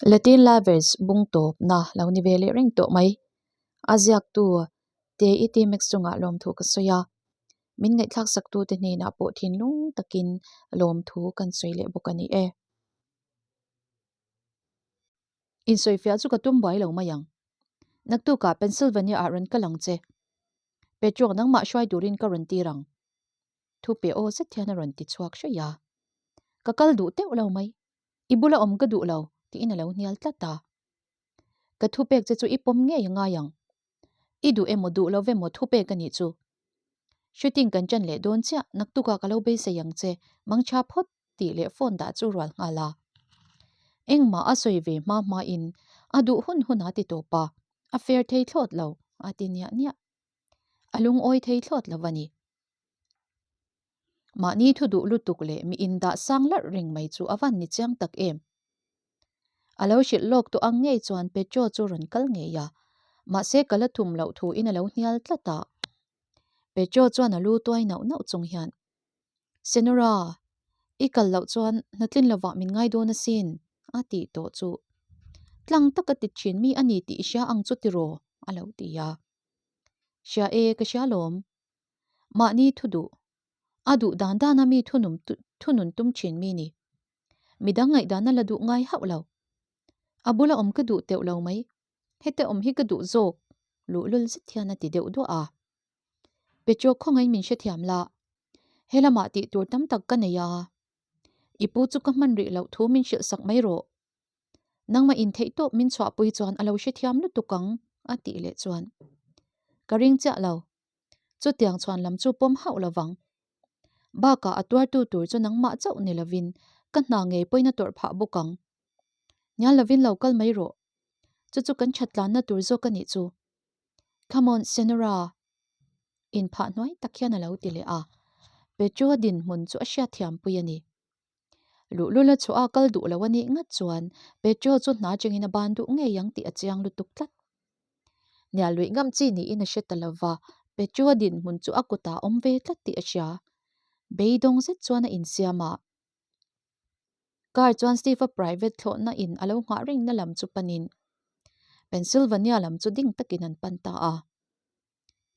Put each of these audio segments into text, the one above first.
Latin Lovers bung tawpna lo ni ve leh reng tawh mai. A ziaktu te i T-Max chungah lawmthu ka sawi a, min ngaihthlak saktute hnenah pawh thinlung takin lawmthu kan sawi leh bawk a ni e. Insawifiah chu ka tum buai lo mai ang. Naktukah Pennsylvania ah rawn kal ang che. Petro nangmah hruai turin ka rawn tir ang. Thu pe aw zet hian a rawn ti chhuak hraih a. Ka kal duh teuh lo mai. I bula awm ka duh lo tiin a lo hnial tlat a. Ka thupek che chu i pawm ngei a ngai ang. I duh emaw duh lo emaw thupek a nih chu. Shooting kan ṭan leh dawn chiah, naktukah ka lo beisei ang che, mangṭha phawt tih leh phone dah chu rual nghal a. Engmah a sawi ve hma hmain a duh hun hun a ti tawp a, a fair thei thlawt lo a ti niah niah. A lungawi thei thlawt lo a ni. Mahni thu duh lutuk leh mi indah sang larh reng mai chu a van ni chiang tak em. A lo hrilh lawk tawh ang ngei chuan Petro chu rawn kal ngei a, mahse ka la thum loh thu in a lo hnial tlat a. Petro chuan a lu tuai nauh nauh chung hian, Senora, i kal loh chuan hnatlin lovah min ngai dawn asin, a tih tawh chu. Tlang taka ti thin mi a ni tih i hria ang chu tiraw? a lo ti a. Hria e, ka hria lawm. Mahni thu duh, a duh dan dana mi thunum thunun tum thin mi ni. Midang ngaihdan a la duh ngai hauh lo. A bula awm ka duh teuh lo mai. Heta awm hi ka duh zawk, luhlul zet hian a ti deuh duah a. Petro khawngaih min hrethiam la. He lamah tih tur tam tak ka nei a. I pu chu ka hman rih loh thu min hrilh sak mai rawh. Nangmah intheih tawp min chhuahpui chuan a lo hrethiam lutuk ang, a tih leh chuan. Ka ring chiah lo. Chutiang chhuan lam chu pawm hauh lo vang. Bakah a tuartu tur chu nangmah chauh ni lovin ka hna ngei pawhin a tawrh phah bawk ang. Hnial lovin lo kal mai rawh. Chu chu kan thattlanna tur zawk a nih chu. Come on, Senora! Inphah hnuai tak hian a lo ti leh a. Petro-a dinhmun chu a hriatthiampui a ni. Luhlul a chhuah a kal duh lo a nih ngat chuan Petro chu hna chengin a ban duh ngei ang tih a chiang lutuk tlat. Hnial luih ngam chi niin a hre ta lo va, Petro a dinhmun chu a kutah a awm ve tlat tih a hria. Beidawng zet chuan a insiam a. Car chuan Steve-a private thlawhna in a lo nghah rengna lam chu panin Pennsylvania lam chu ding takin an pan ta a.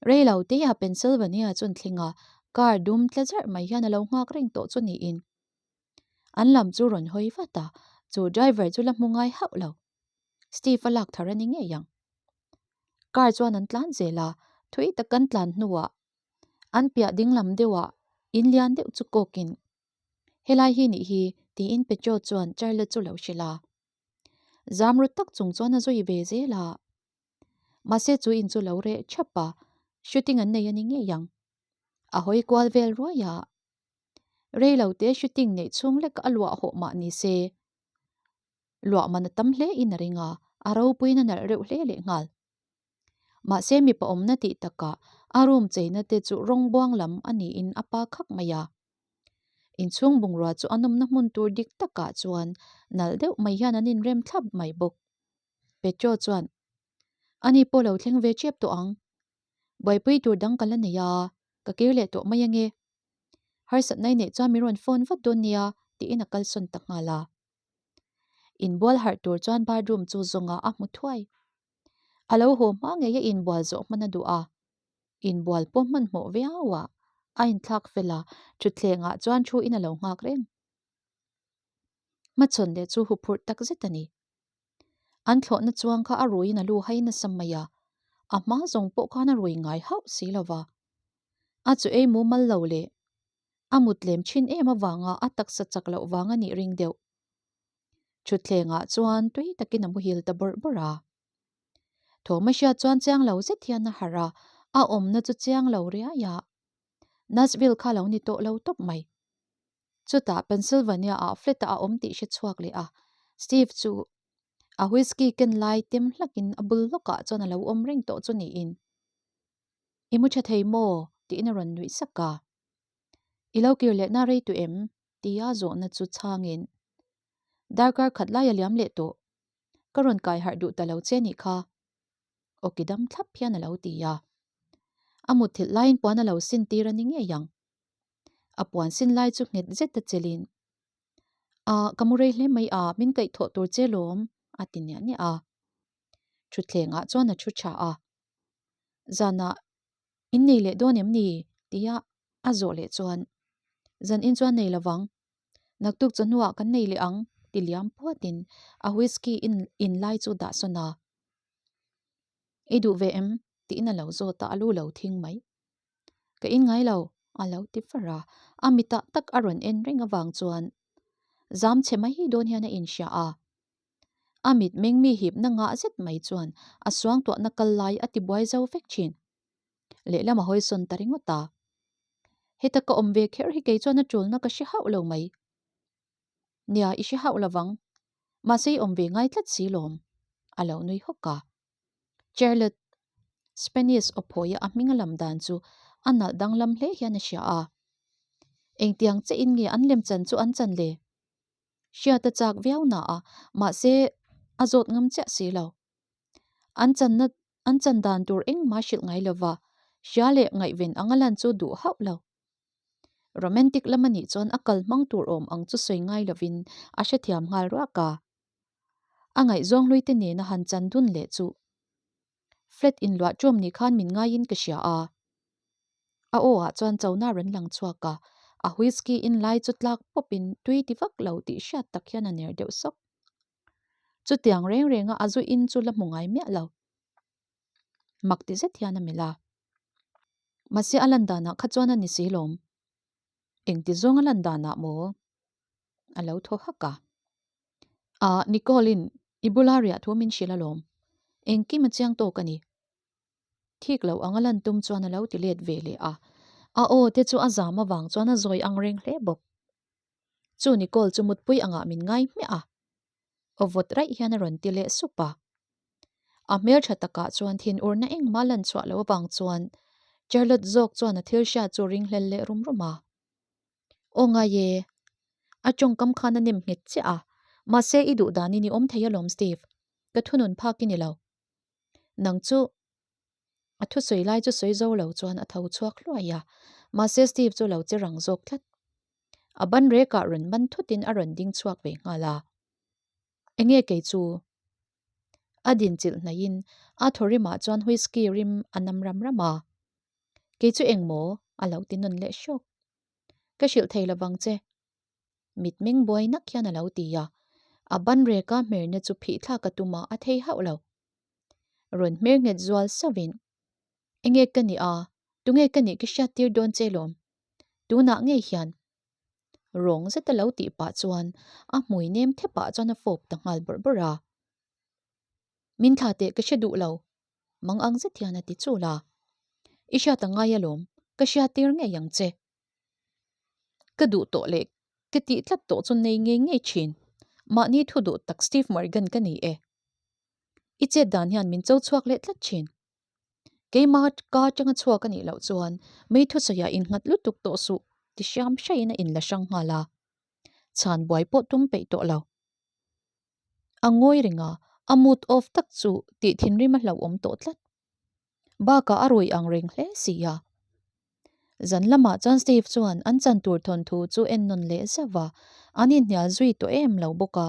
Rei lo te a Pennsylvania chun thleng a, car dum tla zarh mai hian a lo nghak reng tawh chu niin. An lam chu rawn hawi vat a, chu driver chu la hmu ngai hauh lo. Steve a lak thar a ni ngei ang. Car chuan an tlan zel a, thui tak an tlan hnuah an piah ding lam deuhah in lian deuh chu kawkin, Helai hi nih hi, tiin Petro chuan Charlotte chu lo hrilh a. Zam ru tak chung chuan a zui ve zel a. Mahse chu in chu lo reh thap a, shooting an nei a ni ngei ang. A hawi kual vel ruai a. Rei lo te shooting neih chhung lek a luah hawh mah ni se, luah man a tam hle in a ring a, a ropuiin a nalh reuh hle leh nghal. Mahse mipa awmna tih takah a room cheina te chu rawng buang lam a niin a pa khak mai a. Inchhung bungrua chu a nawmna hmun tur dik takah chuan nalh deuh mai hian an inrem thlap mai bawk. Petro chuan, Ani pawh lo thleng ve tep tawh ang. Buaipui tur dang ka la nei a, ka kir leh tawh mai ange. Harsatna i neih chuan min rawn phone vat dawn nia, tiin a kalsawn ta nghal a. Inbual harh tur chuan bathroom chu zawngah a hmu thuai. A lo haw hma ngei a inbual zawh hman a duh a. Inbual pawh hmanhmawh viau a, a inthlak fel a, thutthlengah chuan thu in a lo nghak reng. Hmachhawn leh chu huphurh tak zet a ni. An thlawhna chuang kha a ruiin a lu hai nasa mai a, a hma zawng pawh khan a rui ngai hauh si lo va. A chu ei mumal lo leh a mut lem thin em avanga a taksa chak loh vang a nih ring deuh. Thutthlengah chuan tui takin a muhil ta bawrh bawrh a. Thawma hriat chuan chiang lo zet hian a harh a, a awmna chu chiang lo riai a. Nashville kha lo ni tawh lo tawp mai. Chutah Pennsylvania ah flat ah a awm tih hre chhuak leh a, Steve chu a whiskey ken lai tem hlakin a bul lawkah chuan a lo awm reng tawh chu niin. I mu tha thei maw? tiin a rawn nuih sak a. I lo kir leh na rei tu em? tia zawhna chu chhangin darkar khat lai a liam leh tawh. Ka rawn kai harh duh ta lo che nih kha. Awki dam thlap hian a lo ti a. A mutthilh laiin puan a lo sin tir a ni ngei ang. A puan sin lai chu nghet zet a chelin, A, ka mu rei hle mai a, min kaih thawh tur che lawm, a ti niah niah a. Thutthlengah chuan a thu tha a. Zanah in nei leh dawn em ni? tia a zawh leh chuan, Zan in chuan nei lovang. Naktuk chawhnuah kan nei leh ang, ti liam puatin a whisky in in lai chu dah sawn a. I duh ve em? tiin a lo zawt a, a lu lo thing mai. Ka in ngai lo, a lo ti far a, a mitah tak a rawn en reng avang chuan zam chhe mai dawn hian a inhria a. A mit meng mi hipna ngah zet mai chuan a suangtuahna kal lai a ti buai zo vek thin. Lehlam a hawi sawn ta ringawt a. Heta ka awm ve kher hi kei chuan a tulna ka hre hauh lo mai. Nia, i hre hauh lovang. Mahse i awm ve ngai tlat si lawm, a lo nui hawk a. Charlotte, Spanish aw phawia a hming a lam dan chu a nalh danglam hle hian a hria a. Engtiang che in nge an lemchan chu an chan le? Hriat a chak viau na a, mahse a zawt ngam chiah si lo. An channa an chan dan tur engmah hrilh ngai lova, hria leh ngaihven anga lan chu duh hauh lo. Romantic lam a nih chuan a kal hmang tur awm ang chu sawi ngai lovin a hrethiam nghal ruak a. A ngaihzawng hlui te nena han chan dun leh chu flat inluah ṭawm ni khan min ngaiin ka hria a. A aw ah chuan chona rawn lang chhuak a, a whisky in lai chu tlak pawp in tui ti vak lo tih hriat tak hian a ner deuh sawk. Chutiang reng reng a a zu in chu la hmu ngai miah lo. Mak ti zet hian a melh a. Mahse a lan danah kha chuan a ni si lawm. Engti zawng a lan danah maw? A lo thaw hak a. Ah, Nicole-in i bula riah thu min hrilh alawm. Engkim a chiang tawk a ni. Thik lo anga lan tum chuan a lo ti let ve leh a. A aw te chu a zam avang chuan a zawi ang reng hle bawk. Chu Nicole chu mutpui angah min ngai hmiah a. Aw vawt raih hian a rawn ti leh sup a. A hmeltha takah chuan thinurna engmah lan chhuah loh avang chuan Charlotte zawk chuan a thil hriat chu ringhlel leh rum rum a. Aw ngai e, a tawngkam khan a nem nghet chiah a, mahse i duh danin i awm thei alawm Steve, ka thunun phak i ni lo. Nang chu A thusawi lai chu sawi zo lo chuan a tho chhuak hluai a, mahse Steve chu lo che rang zawk tlat. A ban rekah rawn ban thutin a rawn ding chhuak ve nghal a. Enge kei chu? A din chilh hnaihin a thaw rimah chuan whisky rim a nam ram ram a. Kei chu eng maw? A lo ti nawn leh hrawk. Ka hrilh thei lovang che. Mitmeng buai nak hian a lo ti a. A ban reka hmerna chu phih thlak a tum a, a thei hauh lo. Rawn hmer nghet zual sauhin, Enge ka nih a, tunge ka nih ka hriat tir dawn che lawm? Tunah ngei hian. Rawng zeta lo tih pah chuan a hmui nem thepah chuan a fawp ta nghal bawrh bawrh a. Min thla teh ka hre duh lo, mang ang zet hian a ti chul a. I hriat a ngai alawm, ka hriat tir ngei ang che. Ka duh tawh leh ka tih tlat tawh chu nei ngei ngei thin. Mahni thu duh tak Steve Morgan ka ni e. I chet dan hian min cho chhuak leh tlat thin. Keima ka atanga chhuak a nih loh chuan mei thusawiah innghat lutuk tawh suh ti hriam hraiin a inla hrang nghal a. Chhan buai pawh tum peih tawh lo. A ngawi reng a, a mood off tak chu tih thinrim a hlauhawm tawh tlat. Bakah a rui ang reng hle si a. Zan lamah chuan Steve chuan an chan tur thawnthu chu en nawn leh zauh a, an inhnial zui tawh em lo bawk a.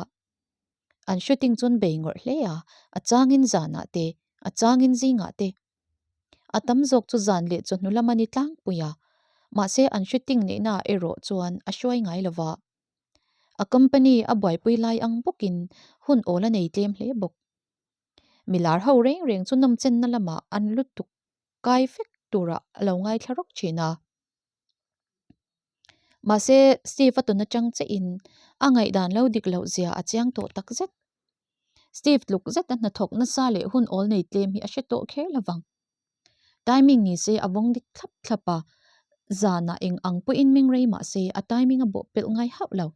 An shooting chuan bei ngawrh hle a, a changin zanah te, a changin zingah te. A tam zawk chu zan leh chawhnu lam a ni tlangpui a, mahse an shooting neihnaah erawh chuan a hruai ngai lo va. A company a buaipui lai ang bawkin hun awl a nei tlem hle bawk. Milar ho reng reng chu nawmchenna lamah an lutuk kai vek turah a lo ngaithla rawk thin a. Mahse, Steve a tawn atang chiahin a ngaihdan lo dik loh zia a chiang tawh tak zet. Steve tluk zeta hnathawk nasa leh hun awl nei tlem hi a hre tawh kher lovang. Timing ni se a vawng dik thlap thlap a, zanah eng ang pawhin meng rei mah se a timing a bawh pelh ngai hauh lo.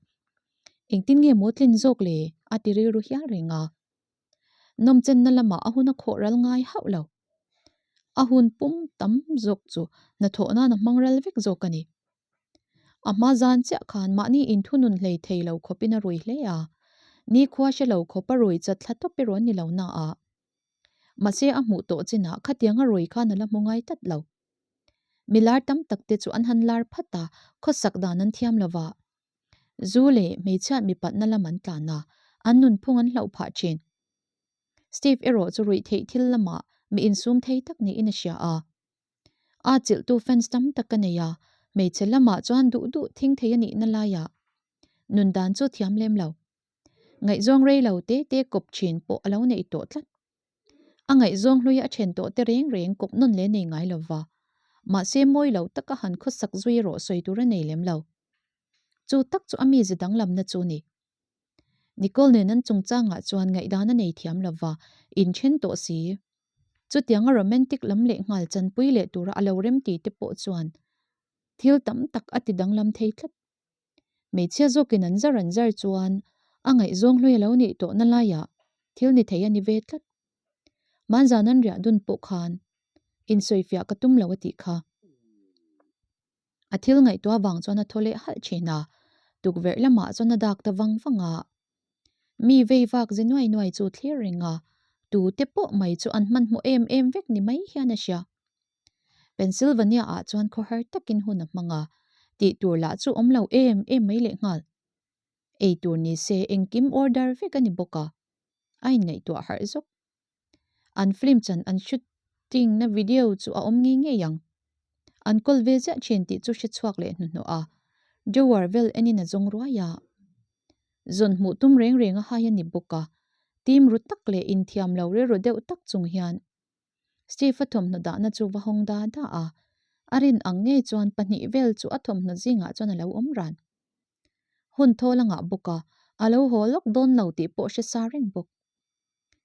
Engtin nge maw tlin zawk le? a ti rilru hial reng a. Nawmchenna lamah a hun a khawh ral ngai hauh lo. A hun pum tam zawk chu hnathawh nan a hmang ral vek zawk a ni. A hma zan chiah khan mahni inthunun hlei thei lo khawpin a rui hle a, nikhua hre lo khawp a rui chat thla tawp erawh ni lo na a. Mahse a hmuh tawh chinah khatiang a rui khan a la hmu ngai tlat lo. Mi lar tam tak te chu an han lar phat a, khawsak dan an thiam lo va. Zu leh hmeichhiat mipatna lam an tlan a, an nunphung an hlauh phah thin. Steve erawh chu ruih theih thil lamah mi insum thei tak niin a hria a. A chilhtu fans tam tak ka nei a, hmeichhe lamah chuan duh duh thing thei a nihna laiah nun dan chu thiam lem lo. Ngaihzawng rei lo te te kawp thin pawh a lo neih tawh tlat. A ngaihzawng hlui a then tawh te reng reng kawp nawn leh nei ngai lo va, mahse mawi lo taka han khawsak zui erawh sawi tur a nei lem lo. Chu tak chu a mize danglamna chu ni. Nicole nen an chungchangah chuan ngaihdan a nei thiam lo va, inthen tawh si. Chutianga romantic lam leh nghal chanpui leh tura a lo remti te pawh chuan thil tam tak a ti danglam thei tlat. Hmeichhia zawkin an zar an zar chuan a ngaihzawng hlui a lo nih tawhna laiah thil ni thei a ni ve tlat. Hmanzan an riah dun pawh khan insawifiah ka tum lo a tih kha. A thil ngaihtuah vang chuan a thaw leh halh thin a, tukverh lamah chuan a dak ta vang vang a. Mi vei vak zi nuai nuai chu thlir reng a, tute pawh mai chu an hmanhmawh em em vek ni mai hian a hria. Pennsylvania ah chuan khawhar takin hun a hmang a, tih tur lah chu awm lo em em mai lehnghal. Ei tur ni se engkim order vek a ni bawk a, a inngaihtuah harh zawk. An film chan an shooting na video chu a awm ngei ngei ang. An kawl ve ziah thin tih chu hre chhuak leh hnuhnawh a, drawer vel enin a zawng ruai a. Zawn hmuh tum reng reng a hai a ni bawk a, team ru tak leh inthiam lo rilru deuh tak chung hian Steve a thawmhnaw dahna chu va hawng da da a, a rin ang ngei chuan pahnih vel chu a thawmhnaw zingah chuan a lo awm ran. Hun thawl a ngah bawk a, a lo haw lawk dawn lo tih pawh hre sa reng bawk.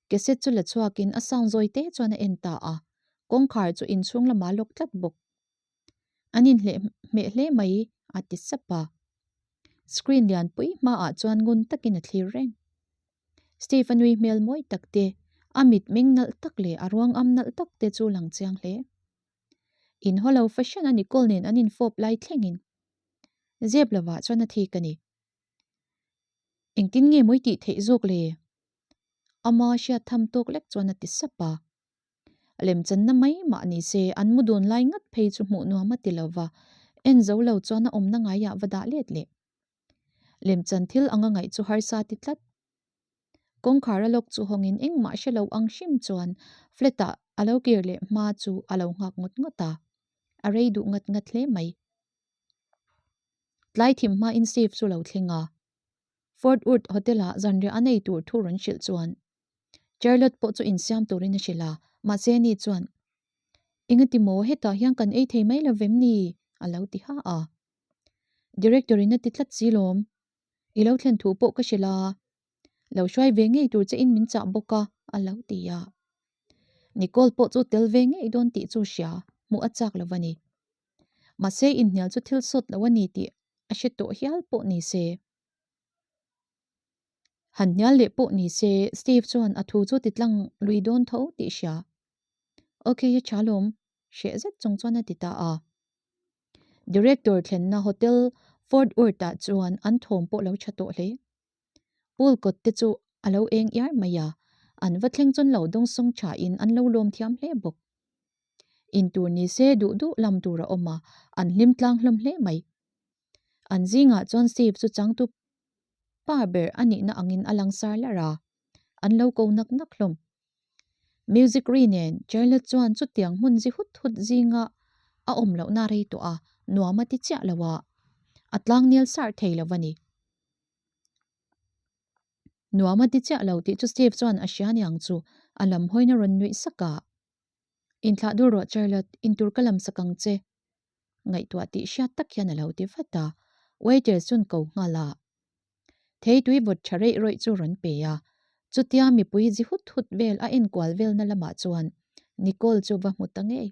Cassette chu la chhuakin a sound zawi te chuan a en ta a, kawngkhar chu inchhung lamah a lawk tlat bawk. An inhleh hmeh hle mai a ti sap a. Screen lianpui hmaah chuan ngun takin a thlir reng. Steve a nui hmel mawi tak te, a mit meng nalh tak leh a ruang am nalh tak te chu lang chiang hle. In haw lo fashion a Nicole nen an infawp lai thlengin zep lovah chuan a thik a ni. Engtin nge mawi tih theih zawk le? Ama hriat tham tawk lek chuan a ti sap a. Lemchanna mai mah ni se an mu dun lai ngat phei chu hmuh nuam a ti lo va, en zo lo chuan a awmna ngaiah va dah let leh. Lemchan thil anga ngaih chu harsa ti tlat. Kawngkhar a lawk chu hawngin engmah hre lo ang hrim chuan flat-ah a lo kir leh hma chu a lo nghak ngawt ngawt a, a rei duh ngat ngat hle mai. Tlai thim hmain Steve chu lo thleng a, Fort Worth Hotel-ah zanriah a nei tur thu rawn hrilh chuan Charlotte pawh chu insiam turin a hrilh a, mahse ani chuan, Engati maw hetah hian kan ei thei mai lo vem ni? a lo ti ha a. Director in a ti tlat si lawm. I lo thlen thu pawh ka hrilh a, lo hruai ve ngei tur che in min chah bawk a, a lo ti a. Nicole pawh chu tel ve ngei dawn tih chu hria, hmuh a chak lo a ni. Mahse inhnial chu thil sawt lo a ni tih a hre tawh hial pawh ni se. Han hnial leh pawh ni se Steve chuan a thu chu ti tlang lui dawn tho tih hria. Ok, a tha lawm, hreh zet chung chuan a ti ta a. Director thlenna Hotel Fort Worth-ah chuan an thawm pawh lo tha tawh hle. Pool kawt te chu a lo eng iar mai a, an va thleng chuan lo dawngsawng thain an lo lawm thiam hle bawk. Intur ni se duh duh lam tur a awm a, an hlim tlang hlawm hle mai. An zingah chuan Steve chu changtu pa ber a nihna angin a langsar larh a, an lo ko nak nak hlawm. Music ri nen Charlotte chuan chutiang hmun zi hut hut zinga a awm lohna rei tawh a, nuam a ti chiah lo a, a tlangnel sarh thei lo a ni. Nuam a ti chiah lo tih chu Steve chuan a hria niang chu a lam hawina rawn nuih sak a. Inthlah dur rawh Charlotte, intur ka lam sak ang che. Ngaihtuah tih hriat tak hian a lo ti vat a, waiter chuan ko nghal a. Thei tui vawt tha reih rawih chu rawn pe a, chutia mipui zi hut hut vel a enkual velna lamah chuan Nicole chu va hmu ta ngei.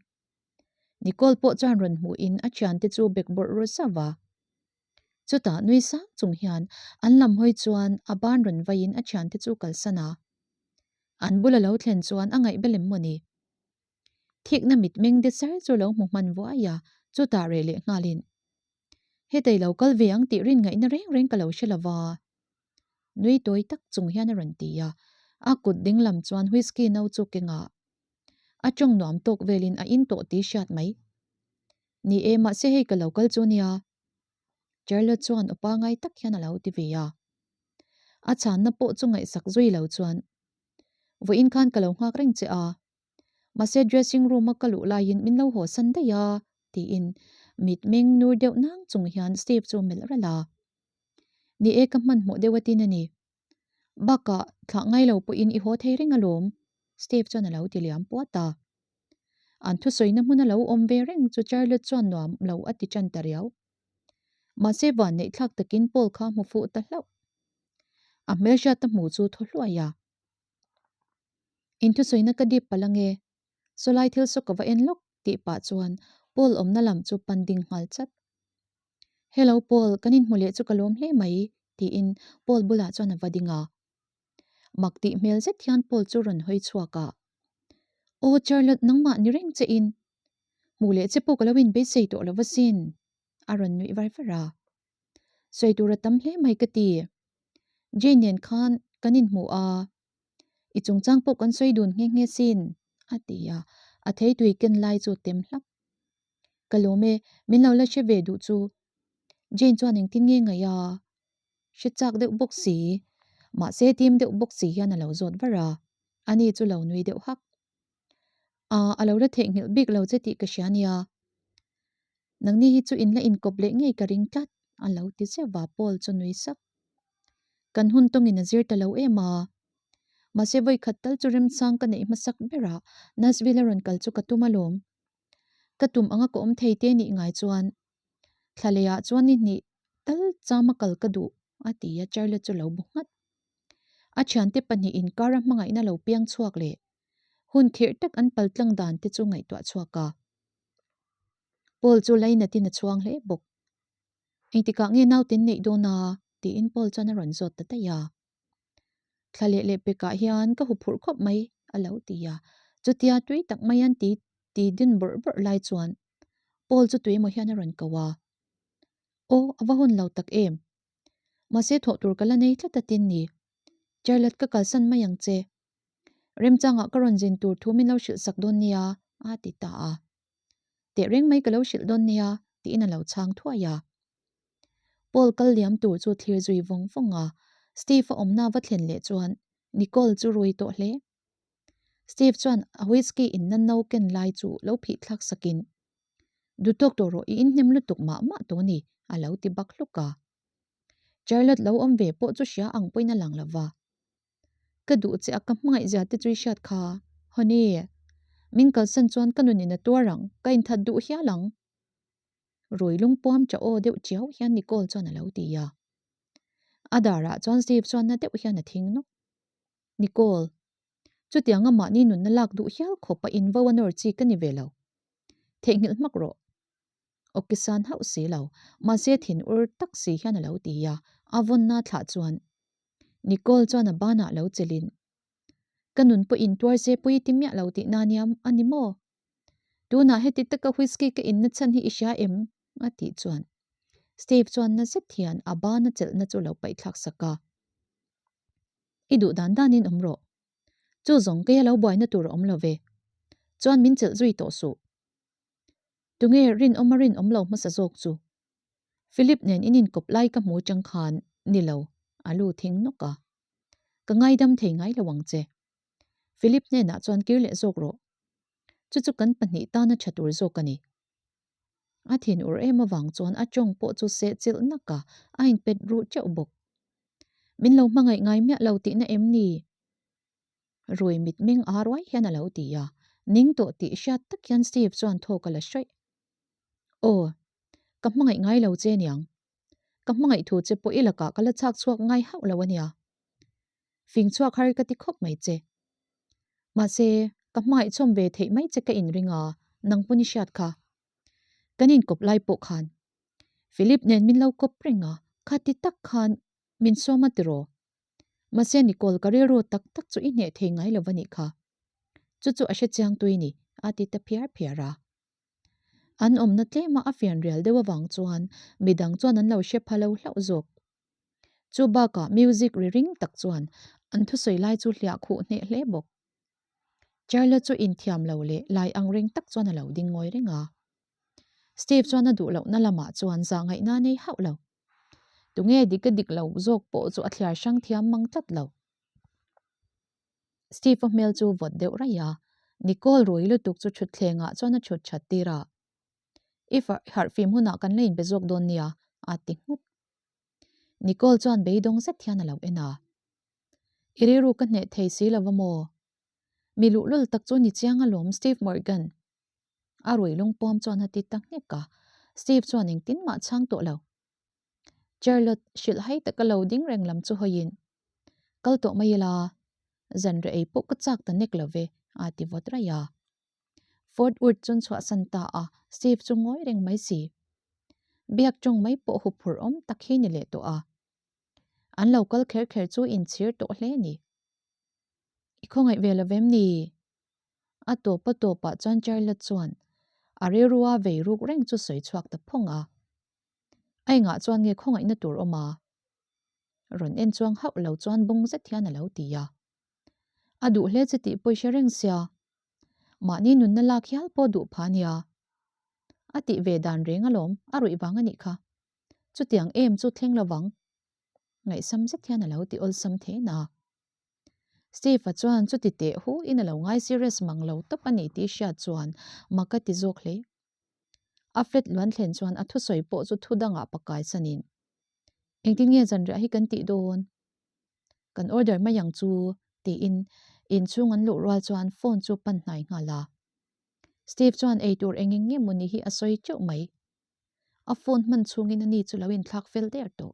Nicole pawh chuan rawn hmuhin a thiante chu bekbawrh ru zauh a. Chutah nui sang chung hian an lam hawi chuan a ban rawn vaiin a thiante chu kalsan a. An bula lo thlen chuan a ngaih belem maw ni? Thikna mitmeng de sar chu lo hmu hman vuai a, chutah reh leh nghalin, Hetei lo kal ve ang tih rin ngaihna reng reng ka lo hre lova. Nui tawi tak chung hian a rawn ti a, a kut ding lam chuan whisky no chu keng a, a tawng nuam tawk velin a in tawh tih hriat mai. Ni e, mahse hei ka lo kal chu nia. Charlotte chuan aw pangai tak hian a lo ti ve a. A chhanna pawh chu ngaihsak zui lo chuan. Vawiin khan ka lo nghak reng che a. Mahse dressing room a ka luh laiin min lo haw san daih a, tiin mitmeng nur deuh nang chung hian Steve chu melh ralh a. Ni e ka hmanhmawh deuh atin a ni. Bakah thlah ngai lo pawhin i haw thei reng alawm, Steve chuan a lo ti liam puat a. An thusawina hmun a lo awm ve reng chu Charlotte chuan nuam lo a ti tan ta riau. Mahse vanneih thlak takin Paul kha hmu fuh ta hlauh. A hmelhriat a hmu chu thaw hluai a. Inthusawina ka dip palh ange, sawlai thil saw ka va en lawk tih pah chuan Paul awmna lam chu pan ding nghal chat. Hello Paul, kan inhmu leh chu ka lawm hle mai tiin Paul bulah chuan a va ding a. Mak tih hmel zet hian Paul chu rawn hawi chhuak a. Aw Charlotte nangmah ni reng che in hmuh leh che pawh ka lo inbeisei tawh lo asin a rawn nuih var var a. Sawi tur a tam hle mai ka ti. Jane nen khan kan inhmu a, i chungchang pawh kan sawi dun nghe nghe sin a ti a, a theitui ken lai chu tem hlap. Ka lawm e, min lo la hre ve duh chu. Jane chuan engtin nge ngaih a? Hre chak deuh bawk si, mahse tim deuh bawk si hian a lo zawt var a, ani chu lo nui deuh hak. Aa, a lo la theihnghilh bik lo che tih ka hria nia. Nangni hi chu in la inkawp leh ngei ka ring tlat, a lo ti zeuh va Paul chu nui sak. Kan hun tawngin a zir ta lo em a. Mahse vawikhat tal chu remchang ka neih hmasak berah Nashville a rawn kal chu ka tum alawm. Ka tum anga ka awm thei te nih ngai chuan thla lehah chuan ni hnih tal chama kal ka duh, a ti a Charlie chu lo bu nghat. A thiante pahnih inkar a hmangaihna lo piang chhuak leh hun khirh tak an paltlang dan te chu ngaihtuah chhuak a. Paul chu lainatin a chhuang hle bawk. Engtikah nge nauten neih dawn a? tiin Paul chuan a rawn zawt ta daih a. Thla leh leh pekah hian ka huphurh khawp mai a lo ti a. Chutia tui tak mai an ti ti din bawrh bawrh lai chuan Paul chu tui emaw hian a rawn ko a. Aw, a va hun lo tak em? Mahse thawh tur ka la nei tlat a tin ni. Charlotte ka kalsan mai ang che. Remchangah ka rawn zin tur thu min lo hrilh sak dawn nia, a ti ta a. Tehreng mai ka lo hrilh dawn nia, tiin a lo chhang thuai a. Paul kal liam tur chu thlir zui vawng vawng a, Steve a awmna va thlen leh chuan Nicole chu rui tawh hle. Steve chuan a whisky inna no ken lai chu lo phih thlak sakin, Duhtawk tawh rawh, i inhnem lutuk mah mah tawh a ni, a lo ti bak hluk a. Charlotte lo awm ve pawh chu hria ang pawhin a lang lo va. Ka duh che a, ka hmangaih zia te chu i hriat kha. Honey, min kalsan chuan ka nunin a tuar ang, ka inthat duh hial ang. Rui lungpuam cha aw deuh chiau hian Nicole chuan a lo ti a. A darah chuan Steve chuan na deuh hian a thing nawk. Nicole, chutianga mahni nunna lak duh hial khawp a invo a nawr chi ka ni ve lo. Theihnghilh hmak rawh. Awkisan hauh si lo, mahse thin ur tak si hian a lo ti a, a vawnna thlah chuan Nicole chuan a banah lo chelin, Ka nun pawh intuar se pui ti miah lo tihna nia a ni maw? Tunah heti taka whisky ka inna chhan hi i hria em? a tih chuan Steve chuan na zet hian a bana chelhna chu lo paihthlak sak a. I duh dan danin awm rawh. Chu zawng keia lo buaina tur a awm lo ve. Chuan min chelh zui tawh suh. Tunge rinawm a rinawm lo hmasa zawk chu? Philip nen in inkawp lai ka hmu chang khan ni lo, a lu thing nawk a. Ka ngaidam thei ngai lo ang che. Philip hnenah chuan kir leh zawk rawh. Chu chu kan pahnih tana tha tur zawk a ni. A thin ur em avang chuan a tawng pawh chu seh chilh nak a, a inpet ruh teuh bawk. Min lo hmangaih ngai miah lo tihna em ni? Rui mitmeng a ruai hian a lo ti a, ning tawh tih hriat tak hian Steve chuan thawk a la hraih. Aw, ka hmangaih ngai lo che aniang. Ka hmangaih thu che pawh i lakah ka la chhak chhuak ngai hauh lo ania. Fing chhuak har ka ti khawp mai che. Mahse, ka hmangaih chhawm ve theih mai che ka inring a, nang pawn i hriat kha. Kan inkawp lai pawh khan Philip nen min lo kawp reng a, khati tak khan min sawm a tiraw? Mahse Nicole ka rilru tak tak chu i hneh thei ngai lo va nih kha. Chu chu a hre chiang tui ni, a ti ta phiar phiar a. An awmna tlema a fian rial deuh avang chuan midang chuan an lo hre pha lo hlauh zawk. Chu bakah music ri ring tak chuan an thusawi lai chu hliah khuh hneh hle bawk. Charlotte chu inthiam lo leh lai ang reng tak chuan a lo ding ngawi reng a. Steve chuan a duh lohna lamah chuan zah ngaihna a nei hauh lo. Tunge dik a dik lo zawk pawh chu a thliar hrang thiam mang tlat lo. Steve-a hmel chu vawt deuh raih a, Nicole rui lutuk chu thutthlengah chuan a thut that tir a. I harhfim hunah kan la inbe zawk dawn nia, a ti nghut. Nicole chuan beidawng zet hian a lo en a. I rilru ka hneh thei si lo va maw? Mi luhlul tak chu ni chiang alawm Steve Morgan. A rui lungpuam chuan a ti ta nghek a, Steve chuan engtin mah chhang tawh lo. Charlotte hrilh hai taka lo ding reng lam chu hawiin, Kal tawh mai ila, zanriah ei pawh ka chak ta nek lo ve, a ti vawt raih a. Fort Worth chuan chhuahsan ta a, Steve chu ngawi reng mai si. Biak tawng mai pawh huphurh awm tak hi ni leh tawh a. An lo kal kher kher chu inchhir tawh hle a ni. I khawngaih ve lo vem ni? A tawp a tawpah chuan Charlotte chuan a rilrua vei ruk reng chu sawi chhuak ta phawng a. A engah chuan nge khawngaihna tur awm a? Rawn en chuang hauh lo chuan bung zet hian a lo ti a. A duh hle che tih pawh i hre reng sia. Mahni nunna lak hial pawh duh pha nia. A tih ve dan reng alawm, a ruih vang a nih kha. Chutiang em chu thleng lovang. Ngaihsam zet hian a lo ti awlsam thein a. Steve-a chuan chuti teh hu in a lo ngai serious mang lo tawp a ni tih hriat chuan mak a ti zawk hle. A flat luan thlen chuan a thusawi pawh chu thu dangah pakai sanin, Engtin nge zanriah hi kan tih dawn? Kan order mai ang chu tiin inchhung an luh rual chuan phone chu pan hnai nghal a. Steve chuan eitur eng eng nge mawni hi a sawi teuh mai. A phone hman chhungin ani chu lo inthlak fel der tawh.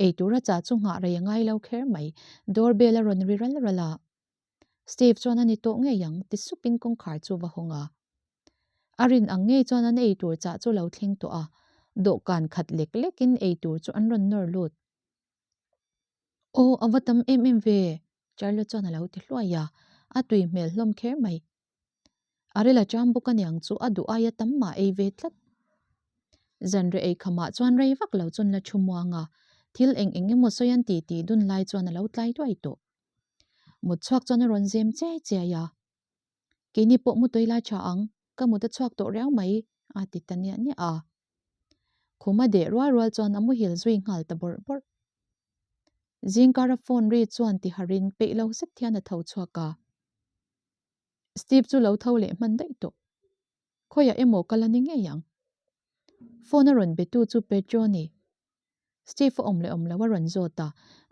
Eitur a chah chu nghah rei a ngai lo kher mai, door bell a rawn ri ral ral a. Steve chuan a ni tawh ngei ang ti supin kawngkhar chu va hawng a. A rin ang ngei chuan an eitur chah chu lo thleng tawh a, dawhkan khat lek lekin eitur chu an rawn nawr lut. Aw, a va tam em em ve, Charlotte chuan a lo ti hluai a, a tui hmel hlawm kher mai. A ril a cham bawk aniang chu a duh aia tam mah ei ve tlat. Zanriah ei khamah chuan rei vak lo chuan la thu muang a, thil eng eng emaw sawi an ti tih dun lai chuan a lo tlai duai tawh. Mut chhuak chuan a rawn zem chiai chiai a, Keini pawh mu tawih lai tha ang, ka mut a chhuak tawh riau mai, a ti ta niah niah a. Khum a deh rual rual chuan a muhil zui nghal ta bawrh bawrh. Zingkara phone ri chuan ti harin peih lo zet hian a tho chhuak a. Steve chu lo tho leh hman daih tawh. Khawiah emaw ka la ni ngei ang. Phone a rawn betu chu Pedro ni. Steve a awm leh awm lo a rawn zawt a,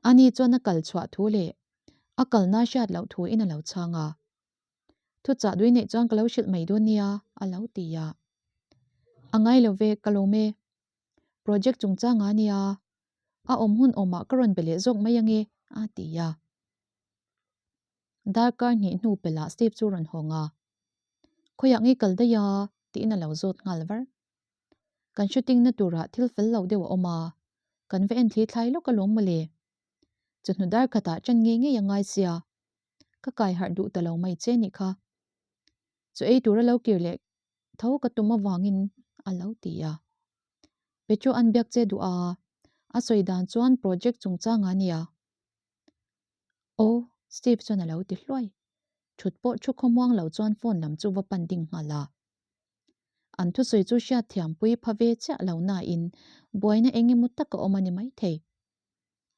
ani chuan a kal chhuah thu leh a kalna hriat loh thu in a lo chhang a. Thuchah dui neih chuan ka lo hrilh mai dawn nia, a lo ti a. A ngai lo ve, ka lawm e. Project chungchang a nia, a awm hun awmah ka rawn be leh zawk mai ange, a ti a. Darkar hnih hnu pelh ah Steve chu rawn hawng a, Khawiah ngei kal daih a? tiin a lo zawt nghal var. Kan shooting na turah thil fel lo deuh a awm a, kan va en thli thlai lawk alawm mawle. Chawhnu dar khatah ṭan ngei ngei a ngai sia, ka kai harh duh ta lo mai che nih kha. Chaw ei tura lo kir leh tho ka tum avangin a lo ti a. Petro an biak che duh a, a sawi dan chuan project chungchang a nia. Aw, Steve chuan a lo ti hluai. Thut pawh thu khawmuang lo chuan phone lam chu va pan ding nghal a. An thusawi chu hriatthiampui pha ve chiah lo nain buaina eng emaw tak a awm a ni maithei.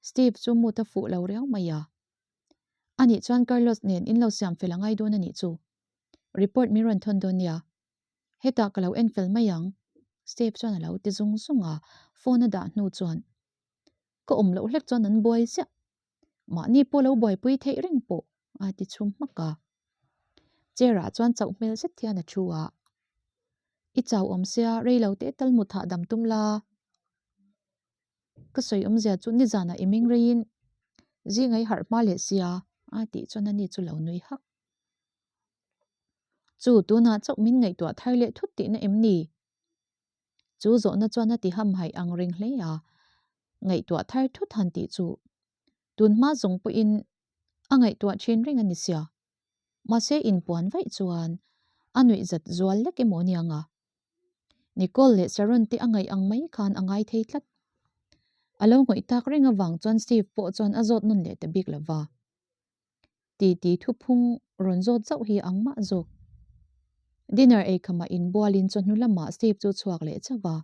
Steve chu mut a fuh lo riau mai a. Anih chuan Carlos nen in lo siam fel a ngai dawn a nih chu. Report min rawn thawn dawn nia. Hetah ka lo en fel mai ang. Steve chuan a lo ti zung zung a, phone a dah hnu chuan ka awm loh hlek chuan an buai ziah. Mahni pawh lo buaipui theih reng pawh a ti chhum hmak a. Chair ah chuan chauh hmel zet hian a thu a. I chau awm sia rei lo teh tal mut hahdam tum la. Ka sawi awmzia chu nizanah i meng reiin zinga i harh hma leh sia a tih chuan ani chu lo nui hak. Chu tunah chauh min ngaihtuah thar leh thut tihna em ni? Chu zawhna chuan a ti hamhaih ang reng hle a, ngaihtuah thar thut han tih chu tun hma zawng pawhin a ngaihtuah thin reng a ni sia. Mahse inpuan vaih chuan a nuihzat zual lek emaw aniang a. Nicole leh Sharon te a ngaih ang mai khan a ngai thei tlat. A lo ngawih tak reng avang chuan Steve pawh chuan a zawt nawn leh ta bik lo va. Titi thuphung rawn zawt zauh hi ang mah zawk. Dinner ei khamah inbualin chawhnu lamah Steve chu chhuak leh chauh va.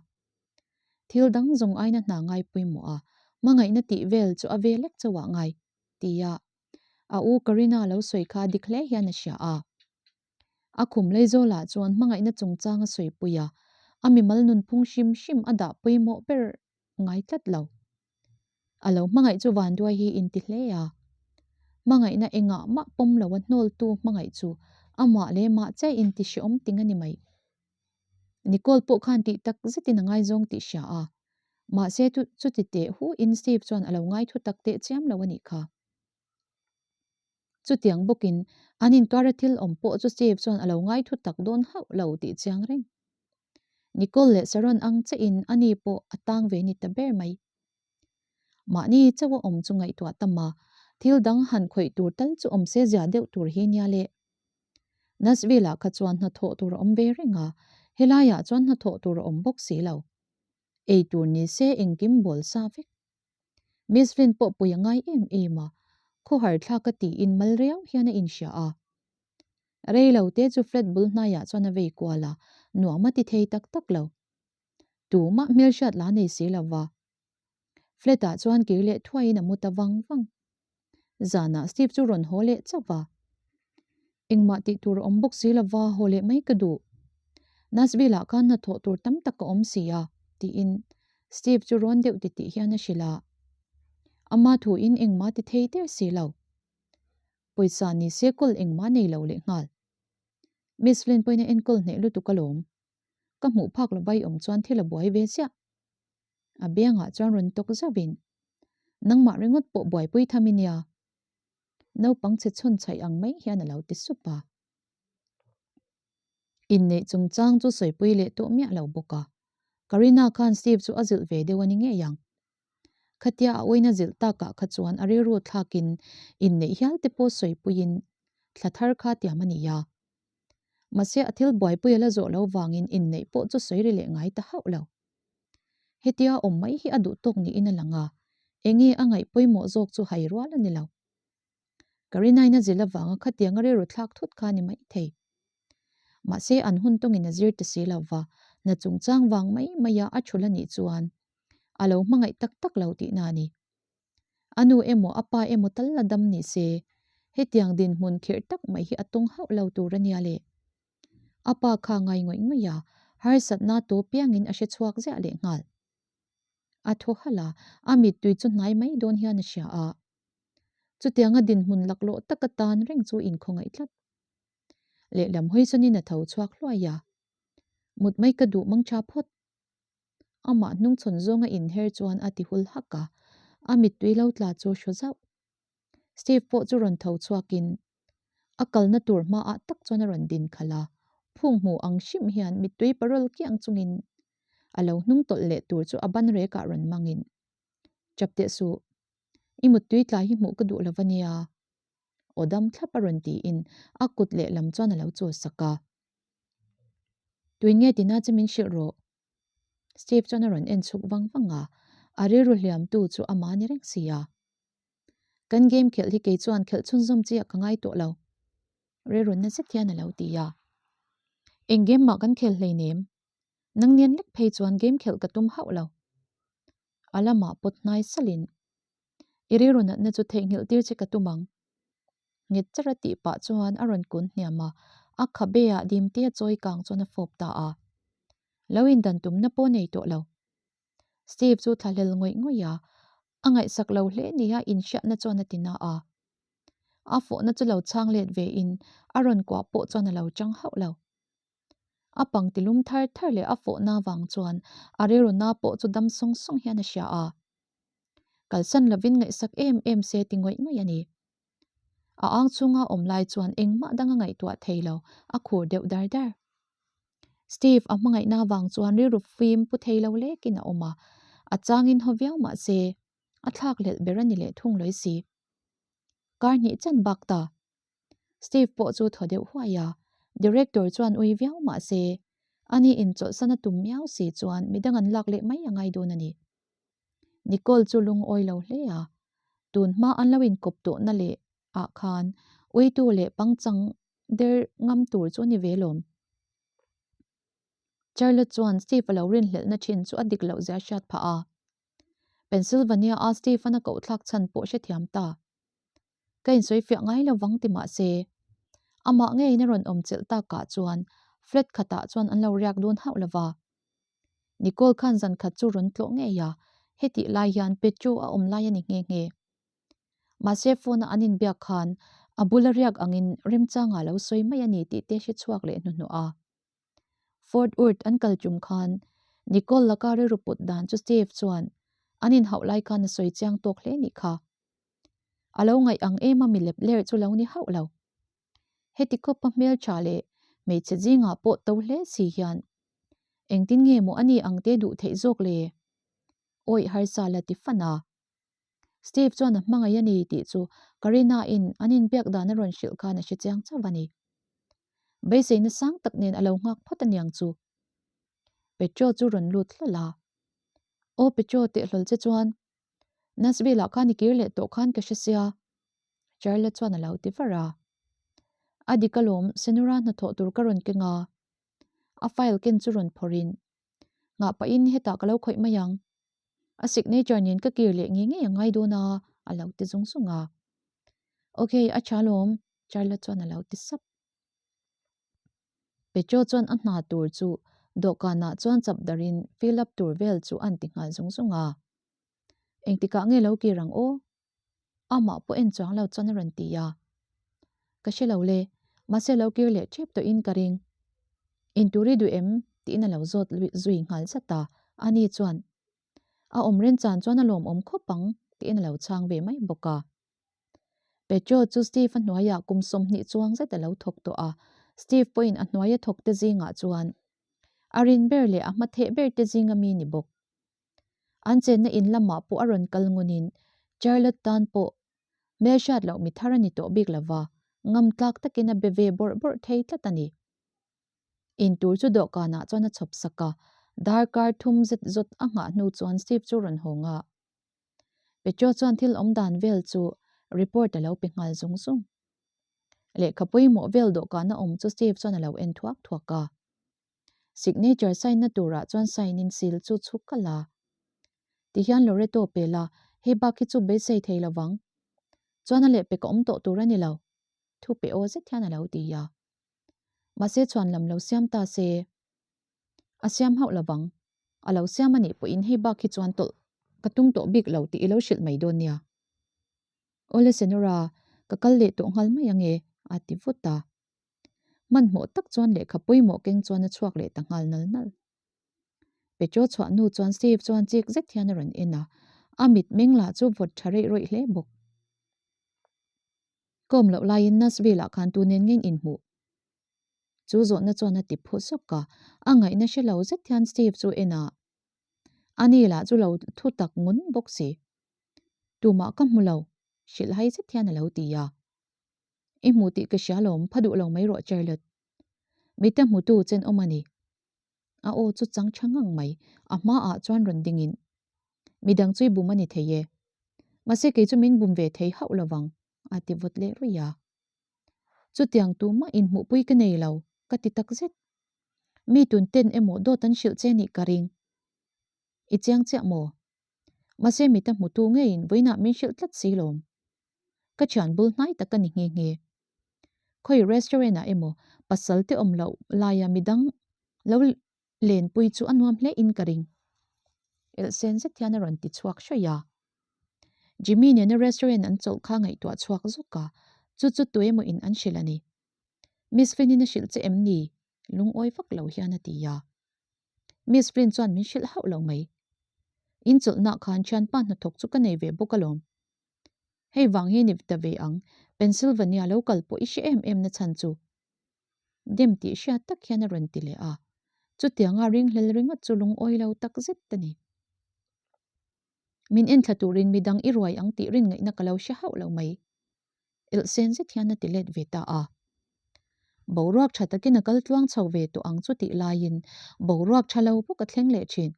Thil dang zawng aina hna ngai pawimawh a, hmangaihna tih vel chu a ve lek chauh ah ngai, tia. A u Karina lo sawi kha dik hle hian a hria a. A khum Leizawlah chuan hmangaihna chungchang a sawipui a, a mimal nunphung hrim hrim a dah pawimawh ber ngai tlat lo. A lo hmangaih chu vanduai hi inti hle a. Hmangaihna engah mah pawm lo a hnawltu hmangaih chu amah leh mah chiah inti hreawm ting a ni mai. Nicole pawh khan tih tak zetin a ngaizawng tih hria a, mahse chuti teh hu in Steve chuan a lo ngai thu tak teh chiam lo a nih kha. Chutiang bawkin an inkara thil awm pawh chu Steve chuan a lo ngai thu tak dawn hauh lo tih chiang reng. Nicole leh Sharon ang chiahin ani pawh a tang ve ni ta ber mai. Mahni chauh a awm chu ngaihtuah tam a, thil dang han khawih tur tal chu awm se zia deuh tur hi nia le. Nashville-ah kha chuan hnathawh tur a awm ve reng a, helaiah chuan hnathawh tur a awm bawk si lo. Ei tur ni se engkim bawl sa vek. Miss Flynn pawh pui a ngai em em a, khawhar thlak a tiin mal riau hian a inhria a. Rei lo te chu flat bul hnaiah chuan a vei kual a, nuam a ti thei tak tak lo. Tumah hmelhriat la nei si lo va. Flat ah chuan kir leh thuaiin a mu ta vang vang. Zanah Steve chu rawn haw leh chauh va. Engmah tih tur a awm bawk si lo va, haw leh mai ka duh. Nashville ah khan hnathawh tur tam tak ka awm si a, tiin Steve chu rawn deuh titih hian a hrilh a. Ama thuin engmah ti thei der si lo. Pawisa ni se kawl engmah nei lo leh nghal. Miss Flynn pawhin a enkawl hneh lutuk alawm. Ka hmuh phak lo vai awm chuan thil a buai ve ziah. A biangah chuan rawn tawk zauhin, Nangmah ringawt pawh buaipui tham i nia. Naupang chhe chhawn chhaih ang mai hian a lo ti sup a. Inneih chungchang chu sawipui leh tawh miah lo bawk a. Karina khan Steve chu a zilh ve deuh a ni ngei ang. Khatia a uina zilh takah kha chuan a rilru thlakin inneih hial te pawh sawipuiin thla thar kha tiam a ni a. Mahse a thil buaipui a la zawh lo vangin inneih pawh chu sawi ri leh ngai ta hauh lo. Hetia awm mai hi a duh tawk niin a lang a, enge a ngaih pawimawh zawk chu hai rual a ni lo. Karinain a zilh avanga khatiang a rilru thlak thut kha a ni maithei. Mahse an hun tawngin a zir ta si lo va, na chungchang vang mai maia a thul a nih chuan a lo hmangaih tak tak lo tihna a ni. A nu emaw a pa emaw tal la dam ni se, hetiang dinhmun khirh tak mai hi a tawng hauh lo tur a nia le. A pa kha ngai ngawih ngawih a, harsatna tu piangin a hre chhuak ziah leh nghal. A thaw halh a, a mittui chu hnai mai dawn hian a hria a. Chutianga dinhmun laklawh taka tan reng chu inkhawngaih tlat. Lehlam hawi chuanin a tho chhuak hluai a, Mut mai ka duh mang tha phawt. Amah hnungchhawn zawnga inher chuan a ti hul hak a, a mittui lo tla chu hru zauh. Steve pawh chu rawn tho chhuakin a kalna tur hmaah tak chuan a rawn din khalh a, phung hmu ang hrim hian mittui parawl kiang chungin a lo hnung tawlh leh tur chu a ban rekah rawn mangin, Chap teh suh, i muttui tlai hi hmuh ka duh lo va nia, aw dam thlap a rawn tiin a kut lehlam chuan a lo chul sak a. Tuin nge tina che min hrilh rawh? Steve chuan a rawn en chhuk vang vang a, a rilru hliamtu chu amah a ni reng si a. Kan game khelh hi kei chuan khelh chhunzawm chiah ka ngai tawh lo. Rilru na zet hian a lo ti a. Eng game mah kan khel hleinem. Nang nian lek phei chuan game khelh ka tum hauh lo. A lamah pawt hnai salhin i rilru natna chu theihnghilh tir che ka tum ang. Nghet char a tih pah chuan a rawn kun hniam a, a khabe ah dimte a chawi kang chuan a fawp ta a. Lo indan tumna pawh nei tawh lo. Steve chu thlahlel ngawih ngawih a, a ngaihsak lo hle nia inhriatna chuan a ti na a. A fawhna chu lo chhang let ve in a rawn kuah pawh chuan a lo chang hauh lo. A pangti lum thar thar leh a fawhna vang chuan a rilru na pawh chu dam sawng sawng hian a hria a. Kalsan lovin ngaihsak em em se ti ngawih ngawih a ni. A ang chhunga awm lai chuan engmah dang a ngaihtuah thei lo, a khur deuh dar dar. Steve a hmangaihna vang chuan rilru fim pu thei lo lekin a awm a, a changin haw viau mah se, a thlak lelh ber a ni leh thung lawi si. Kar hnih chan bak ta. Steve pawh chu thaw deuh huai a, director chuan ui viau mah se, ani inchawlhsan a tum miau si chuan midang an lak leh mai a ngai dawn a ni. Nicole chu lungawi lo hle a, tun hma an lo inkawp tawhna leh ah khan uitu leh pangchang der ngam tur chu a ni ve lawm. Charlotte chuan Steve a lo rinhlelhna thin chu a dik loh zia hriat phah a, Pennsylvania a Steve-an a kohthlak chhan pawh hrethiam ta. Ka insawifiah ngai lo vang ti mah se, amah ngeiin a rawn awm chelh takah chuan flat khatah chuan an lo riak dun hauh lo va. Nicole khan zan khat chu rawn tlawh ngei a, hetih lai hian Petro a awm lai a ni nghe nghe. Mahse phone a an inbiak khan a bula riak angin remchangah lo sawi mai a ni tih te hre chhuak leh hnuhnawh a. Fort Worth an kal tum khan Nicole laka rilru put dan chu Steve chuan an inhauh lai khan a sawi chiang tawk hle nih kha. A lo ngaih ang em a mi lep ler chu lo ni hauh lo. Heti khawpa hmeltha leh hmeichhe zingah pawh to hle si hian engtin nge maw a ni ang te duh theih zawk le? Awih harsa la ti fan a. Steve chuan a hmangaih a ni tih chu Karina in an inbiak dan a rawn hrilh khan a hre chiang chauh a ni. Beiseina sang tak nen a lo nghak phawt aniang chu. Petro chu rawn lut hlawl a. Aw Petro teh hlawl che chuan Nashville ah khan i kir leh tawh khan ka hre sia. Charlotte chuan a lo ti var a. A dik alawm, Senora hnathawh tur ka rawn keng a. A file ken chu rawn phawrh in nghah pahin hetah ka lo khawih mai ang. A signature nen ka kir leh ngei ngei a ngai dawn a, a lo ti zung zung a. Ok, a tha alawm, Charlotte chuan a lo ti sap. Petro chuan a hna tur chu dawhkanah chuan chap darin fill up tur vel chu an ti nghal zung zung a. Engtikah nge lo kir ang aw? Amah pawh en chuang lo chuan a rawn ti a. Ka hre lo le, mahse lo kir leh ṭhep tawhin ka ring. Intur i duh em? tiin a lo zawt zui nghal zat a, ani chuan, A awm renchan chuan a lawmawm khawp ang, tiin a lo chhang ve mai bawk a. Petro chu Steve a hnuaiah kum 20 chuang zet a lo thawk tawh a, Steve pawhin a hnuaia thawkte zingah chuan a rin ber leh a hmatheh ber te zinga mi ni bawk. An chenna in lamah pawh a rawn kal ngunin Charlotte tan pawh hmelhriat loh mi thar a ni tawh bik lova, ngam tlak takin a be ve bawrh bawrh thei tlat a ni. In tur chu dawhkanah chuan a chhawp sak a, darkar thum zet zawt a nghah hnu chuan Steve chu rawn haw ngah. Petro chuan thil awm dan vel chu report a lo pe nghal zung zung. Lehkha pawimawh vel dawhkana awm chu Steve chuan a lo en thuak thuak a. Signature sign na turah chuan sign in seal chu chhuk ka la. Tihian Loreto pe la, hei bak hi chu beisei thei lo vang. Chuan a lehpek a awm tawh tur a ni lo. Thu pe aw zet hian a lo ti a. Mahse chuan lam lo siam ta se. A siam hauh lo vang. A lo siam a nih pawhin hei bak hi chuan tawlh ka tum tawh bik lo tih i lo hrilh mai dawn nia. Awle Senora, ka kal leh tawh nghal mai ange, a ti vut a. Hmanhmawh tak chuan lehkha pawimawh keng chuan a chhuak leh ta nghal nal nal. Petro chhuah hnu chuan Steve chuan chik zet hian a rawn en a, a mit meng lah chu vawt tha reih rawih hle bawk. Ka awm loh laiin Nashville ah khan tu nen ngeng inhmuh? Chu zawhna chuan a ti phu sawk a, a ngaihna hre lo zet hian Steve chu en a, ani lah chu lo thu tak ngun bawk si. Tumah ka hmu lo, hrilhhai zet hian a lo ti a. I hmu tih ka hria lawm, pha duh lo mai rawh Charlotte. Mite hmutu chen awm a ni. A aw chu chang tha ngang mai, a hmaah chuan rawn dingin, Midang chu i bum a ni thei e. Mahse kei chu min bum ve thei hauh lo vang, a ti vawt leh ruih a. Chutiang tumah inhmuhpui ka nei lo, ka ti tak zet. Mi tun ten emaw dawt an hrilh che nih ka ring. I chiang chiah maw? Mahse mita hmutu ngeiin vawiinah min hrilh tlat si lawm. Ka thian bul hnai tak a ni nghe nghe. Khawi restaurant ah emaw pasal te awm loh laia midang lo lenpui chu a nuam hle in ka ring. Elhsen zet hian a rawn ti chhuak hraih a. Jimmy nena restaurant an chawlh kha ngaihtuah chhuak zawk a, chu chu tu emaw in an hrilh a ni. Miss Flynn in a hrilh che em ni? Lungawi vak lo hian a ti a. Miss Flynn chuan min hrilh hauh lo mai. In chawlhna khan thianpa hnathawk chu ka nei ve bawk alawm. Hei vang hi ni ta ve ang, Pennsylvania lo kal pawh i hre em em na chhan chu. Dem tih hriat tak hian a rawn ti leh a, chutianga ringhlel ringawt chu lungawi lo tak zet a ni. Min enthla turin midang i ruai ang tih rin ngaihna ka lo hre hauh lo mai. Elhsen zet hian a ti let ve ta a. Boruak tha takin a kal tluang chho ve tawh ang chu tih laiin boruak tha lo bawk a thleng leh thin.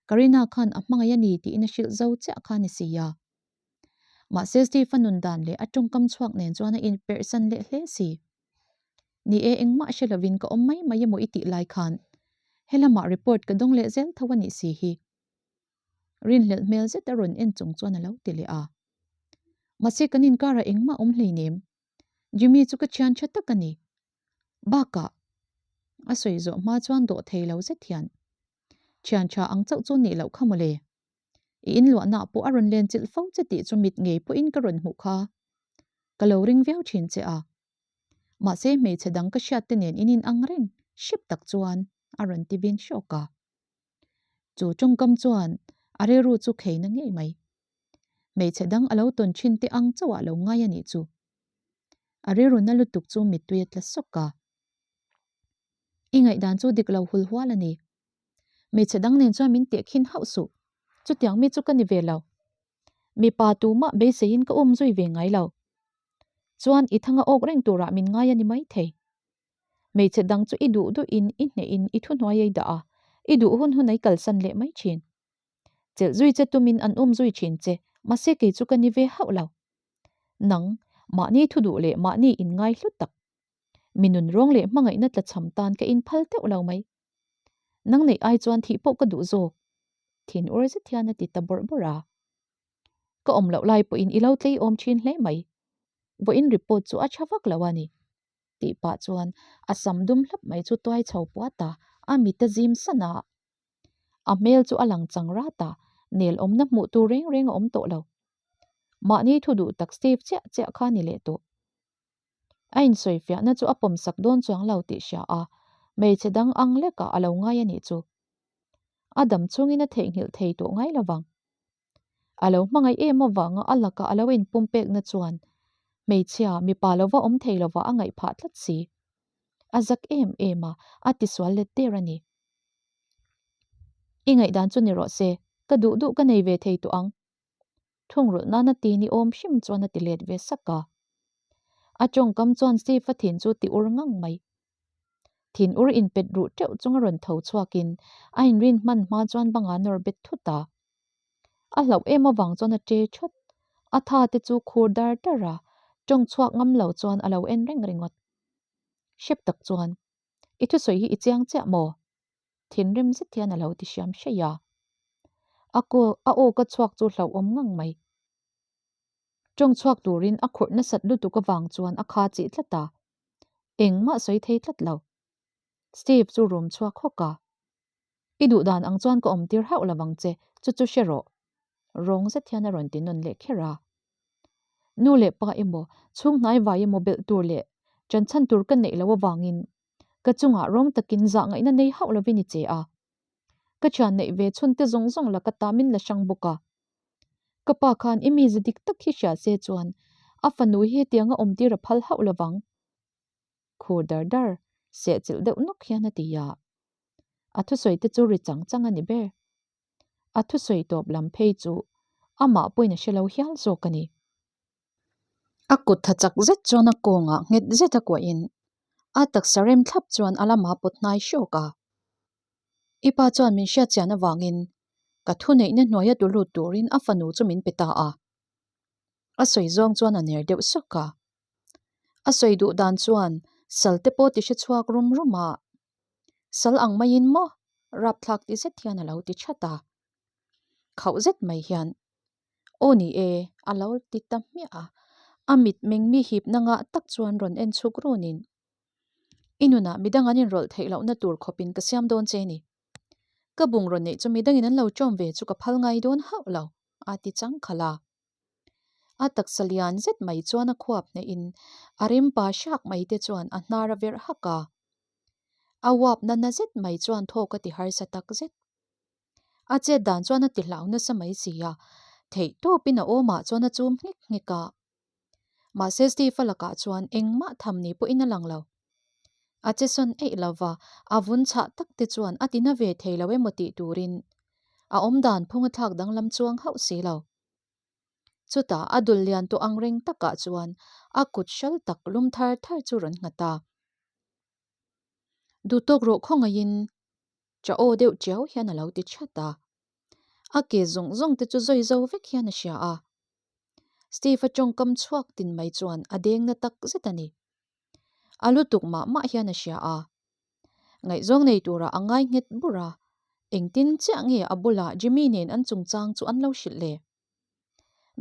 Karina khan a hmangaih a ni tiin a hrilh zo chiah kha a ni si a. Mahse Steve-a nun dan leh a tawngkam chhuak nen chuan a inperhsan leh hle si. Ni e, engmah hre lovin ka awm mai mai emaw i tih lai khan helamah report ka dawng leh zel tho a nih si hi. Rinhlelh hmel zet a rawn en chung chuan a lo ti leh a. Mahse kan inkarah engmah awm hleinem. Jimmy chu ka thian tha tak a ni. Bakah a sawi zawh hma chuan dawh thei lo zet hian thian tha ang chauh chu nih loh kha mawle. I inluahnaah pawh a rawn len chilh fo che tih chu mit ngei pawhin ka rawn hmuh kha. Ka lo ring viau thin che a. Mahse hmeichhe dang ka hriat te nen in inang reng hrep tak chuan a rawn ti vin hrawk a. Chu tawngkam chuan a rilru chu kheina ngei mai. Hmeichhe dang a lo tawn thin te ang chauh ah lo ngai a nih chu. A rilru na lutuk chu mittui a tla sawk a. I ngaihdan chu dik lo hul hual a ni. Hmeichhe dang nen chuan min tehkhin hauh suh. Chutiang mi chu ka ni ve lo. Mipa tumah beiseiin ka um zui ve ngai lo. Chuan i thanga awk reng turah min ngai a ni maithei. Hmeichhe dang chu i duh duhin i hnehin i thuhnuai ei dah a, i duh hun hun ei kalsan leh mai thin. Chelh zui che tumin an um zui thin che, mahse kei chu ka ni ve hauh lo. Nang, mahni thu duh leh mahni inngai hlu tak. Mi nun rawng leh hmangaihna tlachham tan ka inphal teuh lo mai. Nang neih ai chuan thih pawh ka duh zawk. Thin ur zet hian a ti ta bawrh bawrh a. Ka awm loh lai pawhin i lo tlei awm thin hle mai. Vawiin report chu a tha vak lo a ni. Tih pah chuan a sam dum hlap mai chu tuai chho puat a, a mit a zim san a. A hmel chu a lang chang rat a, nel awmna hmuh tur reng reng a awm tawh lo. Mahni thu duh tak Steve chiah chiah kha ni leh tawh. A insawifiahna chu a pawmsak dawn chuang lo tih hria a, hmeichhe dang ang lekah a lo ngai a nih chu. A dam chungin a theihnghilh thei tawh ngai lo vang. A lo hmangaih em avanga a lakah a lo inpumpekna chuan hmeichhia mipa lova awm thei lova a ngaih phah tlat si. A zak em em a, a tisual let der a ni. I ngaihdan chu ni rawh se, ka duh duh ka nei ve thei tawh ang. Thungrulh nana ti ni awm hrim chuan a ti let ve sak a. A tawngkam chuan Steve a thin chu ti ur ngang mai. Thin ur inpet ruh teuh chunga rawn tho chhuakin a inrin hman hma chuan banga nawr bet thut a. A hlauh em avang chuan a che thawt. A tha te chu khur dar dar a, tawng chhuak ngam lo chuan a lo en reng ringawt. Hrep tak chuan, I thusawi hi i chiang chiah maw? Thinrim zet hian a lo ti hriam hreih a. A kaw, a aw ka chhuak chu hlauhawm ngang mai. Tawng chhuak turin a khurh nasat lutuk avang chuan a kha chih tlat a. Engmah sawi thei tlat lo. Steve chu rum chhuak hawk a. I duh dan ang chuan ka awm tir hauh lo vang che, chu chu hre rawh. Rawng zet hian a rawn ti nawn leh kher a. Nu leh pa emaw, chhung hnai vai emaw belh tur leh ṭan chhan tur ka neih loh avangin ka chungah rawng takin zah ngaihna nei hauh lovin i che a. Ka thian neih ve chhun te zawng zawng la ka ta min la hrang bawk a. Ka pa khan i mize dik tak hi hria se chuan a fanu hi hetianga awm tir a phal hauh lovang. Khur dar dar, sehchilh deuh nawk hian a ti a. A thusawi te chu ri chang chang a ni ber. A thusawi tawp lam phei chu amah pawhin a hre lo hial zawk a ni. A kut tha chak zet chuan a kawngah nghet zet a kuahin a taksa rem thlap chuan a lama pawt hnai hrawk a. I pa chuan min hriatchian avangin ka thuneihna hnuaia tu lut turin a fanu chu min pe ta a. A sawi zawng chuan a ner deuh sawk a. A sawi duh dan chuan sal te pawh ti hre chhuak rum rum a. Sal ang maiin maw? Rapthlak ti zet hian a lo ti that a. Khauh zet mai hian, Aw ni e, a lo ti ta hmiah a. A mitmeng mi hipna ngah tak chuan rawn en chhuk runin, I nunah midang an inrawlh theih lohna tur khawpin ka siam dawn che ni. Ka bungraw neih chu midangin an lo ṭawm ve chu ka phal ngai dawn hauh lo, a ti chang khalh a. A taksa lian zet mai chuan a khuap hnehin a rimpa hrak mai te chuan a hnar a verh hak a. A uapna na zet mai chuan thawk a ti harsa tak zet. A chet dan chuan a ti hlau nasa mai si a, theih tawpin a awmah chuan a chum nghek nghek a. Mahse Steve-a lakah chuan engmah tham ni pawhin a lang lo. A che sawn eih lo va, a vun chhah tak te chuan a ti na ve thei lo emaw tih turin a awmdan phung a thlak danglam chuang hauh si lo. Chutah a dul lian tawh ang reng takah chuan a kut hral tak lum thar thar chu rawn nghat a. Duhtawk rawh khawngaihin cha aw deuh chiau hian a lo ti chat a. A ke zawng zawng te chu zawi zo vek hian a hria a. Steve-a tawngkam chhuak tin mai chuan a deng na tak zet a ni. A lutuk mah mah hian a hria a. Ngaihzawng nei turah a ngai nghet bur a, engtin chiah nge a bulah Jimmy nen an chungchang chu an lo hrilh le?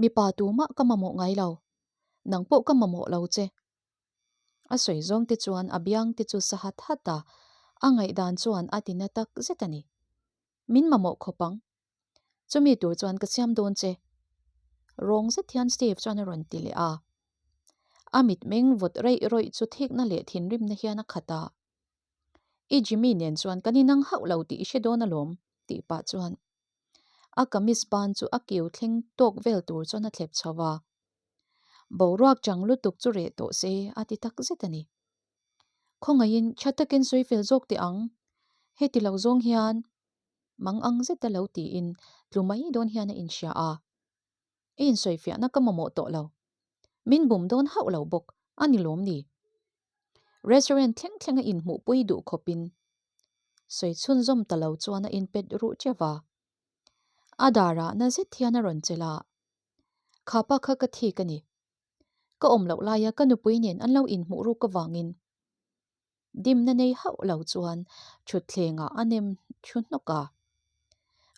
Mipa tumah ka mamawh ngai lo. Nang pawh ka mamawh lo che. A sawi zawng te chuan a biang te chu sa hat hat a, a ngaihdan chuan a ti na tak zet a ni. Min mamawh khawp ang. Chumi tur chuan ka siam dawn che. Rawng zet hian Steve chuan a rawn ti leh a. A mitmeng vawt reih rawih chu thikna leh thinrimna hian a khat a. I Jimmy nen chuan kan inang hauh lo tih i hre dawn alawm, tih pah chuan a kamis ban chu a kiu thleng tawk vel tur chuan a thlep chho a. Boruak chang lutuk chu reh tawh se a ti tak zet a ni. Khawngaihin tha takin sawi fel zawk teh ang, heti lo zawng hian mang ang zeta lo tiin tlu mai dawn hian a inhria a. I insawifiahna ka mamawh tawh lo. Min bum dawn hauh lo bawk a ni lawm ni? Restaurant thleng thleng a inhmuhpui duh khawpin sawi chhunzawm ta lo chuan a inpet ruh teuh va. A darah na zet hian a rawn chelh a, Khapa kha ka thik a ni. Ka awm loh laia ka nupui nen an lo inhmuh ruk avangin dimna nei hauh lo chuan thutthlengah a nem thu hnawk a.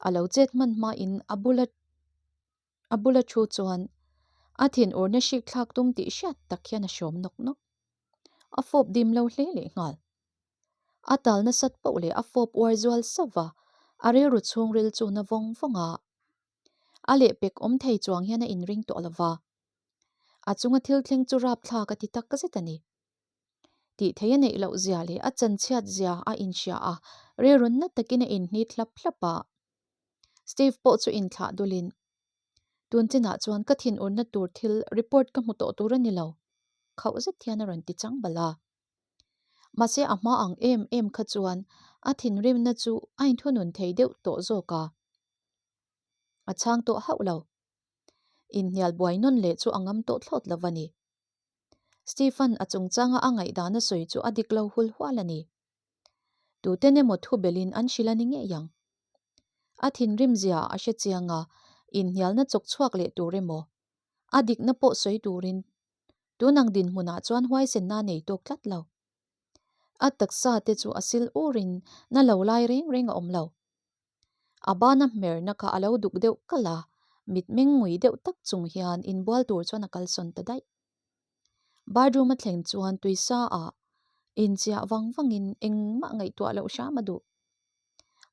A lo chet hman hmain a bula a bula thu chuan a thinurna hrik thlak tum tih hriat tak hian a hrawm nawk nawk. A fawp dim lo hle leh nghal. A tal nasat poh leh a fawp uar zual sauh va, a rilru chhungril chu na vawng vawng a. A lehpek awm thei chuang hian a inring tawh lo va. A chunga thil thleng chu rapthlak a ti tak zet a ni. Tih thei a neih loh zia leh a chanchhiat zia a inhria a, rilrun na takin a inhnit hlap hlap a. Steve pawh chu inthlah dulin, Tun chinah chuan ka thinurna tur thil report ka hmu tawh tur a ni lo, khauh zet hian a rawn ti chang bal a. Mahse a hma ang em em kha chuan a thinrimna chu a inthunun thei deuh tawh zawk a. A chhang tawh hauh lo. Inhnial buai nawn leh chu a ngam tawh thlawt lo a ni. Stephen a chungchanga a ngaihdan a sawi chu a dik lo hul hual a ni. Tuten emaw thu belin an hrilh a ni ngei ang. A thinrim zia a hre chiang a, inhnialna chawk chhuak leh tur emaw, a dikna pawh sawi turin tun ang dinhmunah chuan huaisenna a nei tawk tlat lo. A taksa te chu a sil urin na lo lai reng reng a awm lo. A bana hmerna kha a lo duk deuh kalh a, mitmeng ngui deuh tak chung hian inbual tur chuan a kalsawn ta daih. Bathroom a thleng chuan tuisa ah inchiah vang vangin engmah ngaihtuah loh hram a duh.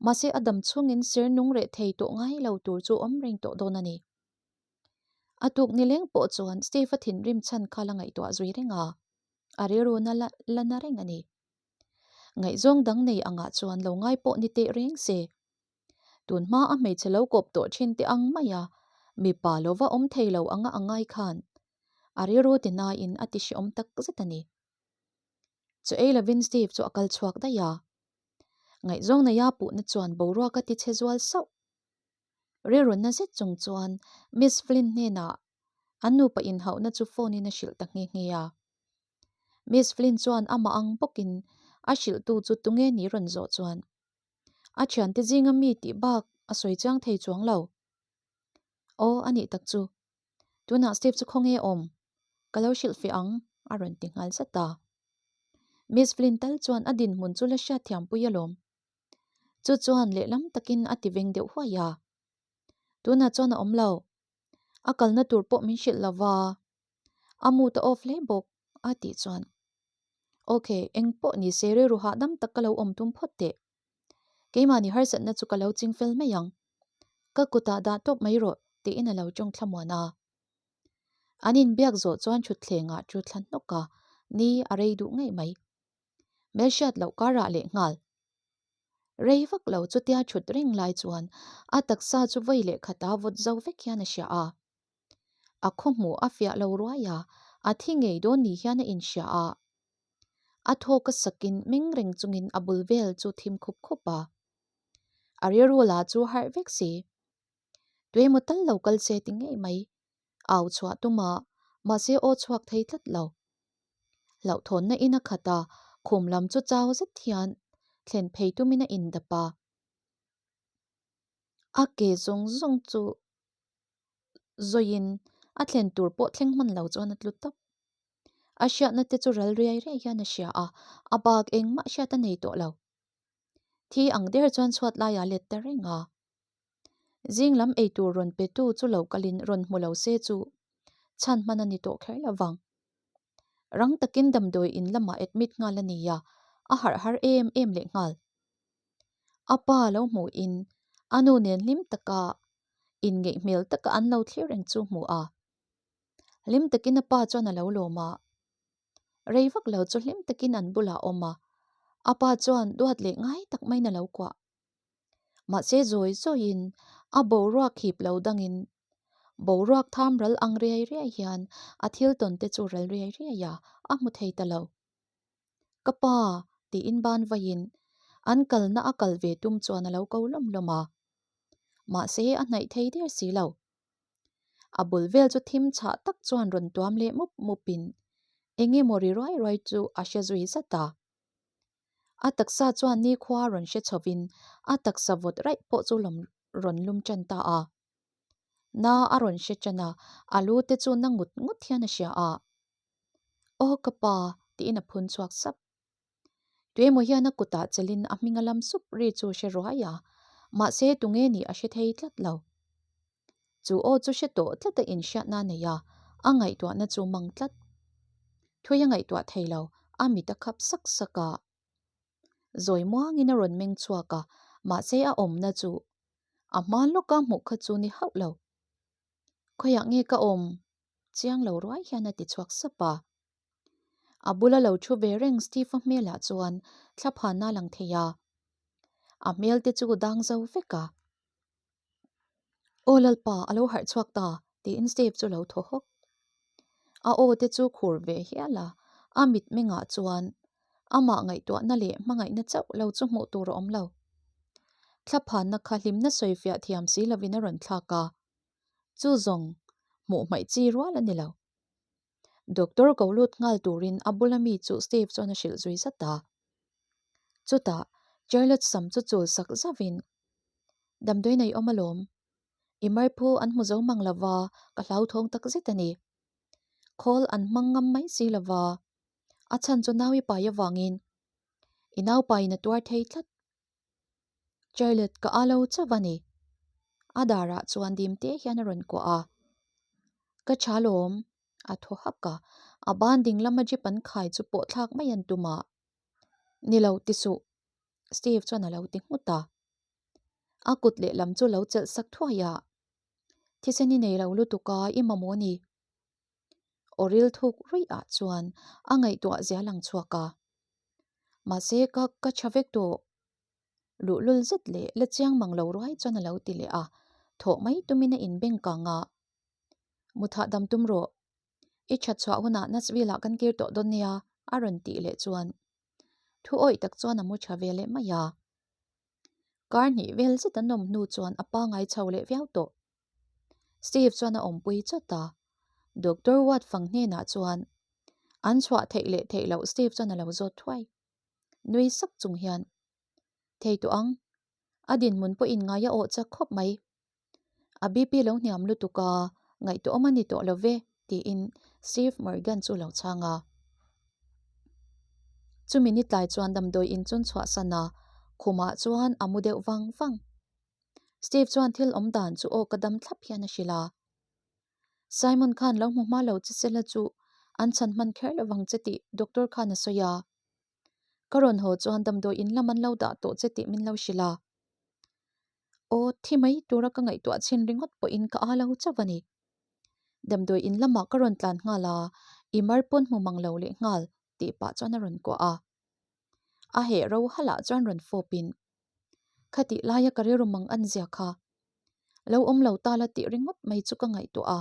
Mahse a dam chhungin sir nung reh thei tawh ngai lo tur chu awm reng tawh dawn a ni. A tuk nileng pawh chuan Steve-a thinrim chhan kha la ngaihtuah zui reng a, a rilru na la la na reng a ni. Ngaihzawng dang nei angah chuan lo ngai pawh ni teh reng se. Tun hma a hmeichhe lo kawp tawh thin te ang mai a, mipa lo va awm thei lo anga a ngai khan a rilru ti naiin a ti hreawm tak zet a ni. Chu ei lovin Steve chu a kal chhuak daih a. Ngaihzawng neia puhna chuan boruak a ti chhe zual sauh. Rilrunna zet chung chuan Miss Flynn hnenah an nupa inhauhna chu phone in a hrilh ta nghe nghe a. Miss Flynn chuan amah ang bawkin a hrilhtu chu tunge ni rawn zawh chuan a thiante zinga mi tih bak a sawi chiang thei chuang lo. Aw a nih tak chu. Tunah Steve chu khawnge awm? Ka lo hrilh feh ang a rawn ti nghal zat a. Miss Flynn tal chuan a dinhmun chu la hriat thiam pui alawm. Chu chuan lehlam takin a ti veng deuh huai a. Tunah chuan a awm lo. A kalna tur pawh min hrilh lo va. A mood a off hle bawk a tih chuan Ok, eng pawh ni se rilru hahdam tak ka lo awm tum phawt teh. Keimahni harsatna chu ka lo ching fel mai ang. Ka kutah dah tawp mai rawh tiin a lo tawng thlamuan a. An inbiak zawh chuan thutthlengah chu thla hnawk a, ni a rei duh ngei mai. Hmelhriat loh karah leh nghal. Rei vak lo chutia thut reng lai chuan a taksa chu vawi leh khata vawt zo vek hian a hria a. A khaw hmuh a fiah lo ruai a, a thi ngei dawn ni hian a inhria a. A thawk a sakin meng reng chungin a bul vel chu thim khup khup a. A rilru lah chu harh vek si. Tuemaw tal lo kal se ti ngei mai. Au chhuah tum a, mahse aw chhuak thei tlat lo. Hlauhthawnna in a khat a, khum lam chu chau zet hian thlen phei tumin a indap a. A ke zawng zawng chu zawiin a thlen tur pawh thleng hman lo chuan a tlu tawp. A hriatna te chu ral riai riai hian a hria a, a bak engmah hriat a nei tawh lo. Thi ang der chuan chhuat laiah a let ta reng a. Zing lam eitur rawn petu chu lo kalin rawn hmu lo se chu chhan hman a ni tawh kher lo vang. Rang takin damdawi in lamah admit nghal a ni a, a harh har em em leh nghal. A pa lo hmuhin a nu nen hlim taka inngeih hmel taka an lo thlir reng chu hmu a. Hlim takin a pa chuan a lo lawm a. Rei vak lo chu hlim takin an bulah a awm a, a pa chuan duat leh ngai tak maiin a lo kuah. Mahse zawi zawiin a boruak hip lo dangin boruak tham ral ang riai riai hian a thil tawn te chu ral riai riai a, a hmu thei ta lo. Ka pa tiin ban vaiin an kalna a kal ve tum chuan a lo ko lawm lawm a. Mahse a hnaih thei der si lo. A bul vel chu thim chhah tak chuan rawn tuam leh mup mupin eng emaw ri ruai ruai chu a hre zui zat a. A taksa chuan nikhua rawn hre chhovin a taksa vawt raih pawh chu lawm rawn lum tan ta a. Na a rawn hre tan a, a lu te chu na ngut ngut hian a hria a. Aw ka pa tiin a phun chhuak sap. Tuemaw hian a kutah chelin a hming a lam sup ri chu hre ruai a, mahse tunge nih a hre thei tlat lo. Chu aw chu hre tawh tlat a inhriatna a nei a, a ngaihtuahna chu mang tlat. Thui a ngaihtuah thei lo, a mit a khap sak sak a. Zawi muangin a rawn meng chhuak a, mahse a awmna chu a hma lawka hmuh kha chu ni hauh lo. Khawiah nge ka awm? Chiang lo ruai hian a ti chhuak sap a. A bula lo thu ve reng Steve-a hmelah chuan thlaphanna a lang thei a. A hmel te chu dang zo vek a. Aw Lalpa, a lo harh chhuak ta, tiin Steve chu lo thaw hawk. A aw te chu khur ve hial a, a mitmengah chuan amah ngaihtuahna leh hmangaihna chauh lo chu hmuh tur a awm lo. Thlaphanna kha hlimna sawifiah thiam si lovin a rawn thlak a, chu zawng hmuh hmaih chi rual a ni lo. Doctor ko lut nghal turin a bula mi chu Steve chuan a hrilh zui zat a. Chutah Charlotte sam chu chul sak zauhin, Damdawi nei awm alawm. I marphu an hmu zo mang lova, ka hlauthawng tak zet a ni. Khawl an hmang ngam mai si lova, a chhan chu nau i pai avangin i naupaiin a tuar thei tlat. Charlotte ka a lo chauh a ni. A darah chuan dim te hian a rawn kuah a. Ka tha lawm, a thaw hak a. A ban ding lama jeep an khai chu pawh thlak mai an tum a. Ni lo ti suh, Steve chuan a lo ti nghut a. A kut lehlam chu lo chelh sak thuai a. Thisen i nei lo lutuk a, i mamawh ni. Aw ril thuk ruih ah chuan a ngaihtuah zia lang chhuak a. Mahse ka ka tha vek tawh. Luhlul zet leh la chiang mang lo ruai chuan a lo ti leh a, thawh mai tumin a inbeng kang a. Muthah dam tum rawh. I that chhuah hunah Nashville ah kan kir tawh dawn nia a rawn tih leh chuan thu awih tak chuan a mu tha ve leh mai a. Kar hnih vel zet an awm hnu chuan a pangai chho leh viau tawh. Steve chuan a awmpui chawt a, Doctor Watt fang hnenah chuan an chhuah theih leh theih loh Steve chuan a lo zawt thuai. Nui sak chung hian, Thei tawh ang, a dinhmun pawhin ngai a awh chak khawp mai. A BP lo hniam lutuk a, ngaihtuahawm a ni tawh lo ve, tiin Steve Morgan chu lo chhang a. Chumi ni tlai chuan damdawi in chun chhuahsan a, khumah chuan a mu deuh vang vang. Steve chuan thil awm dan chu aw ka dam thlap hian a hrilh a. Simon khan lo hmu hma lo che sela chu an chhan hman kher lo vang che tih doctor khan a sawi a. Ka rawn haw chuan damdawi in lam an lo dah tawh che tih min lo hrilh a. Aw thi mai tura ka ngaihtuah chhin ringawt pawhin ka a lo chauh a ni. Damdawi in lamah ka rawn tlan nghal a, i mar pawn hmu mang lo leh nghal tih pah chuan a rawn kuah a. A heh ro halah chuan rawn fawpin, Khatih laia ka rilru mang an zia kha lo awm lo ta la tih ringawt mai chu ka ngaihtuah a.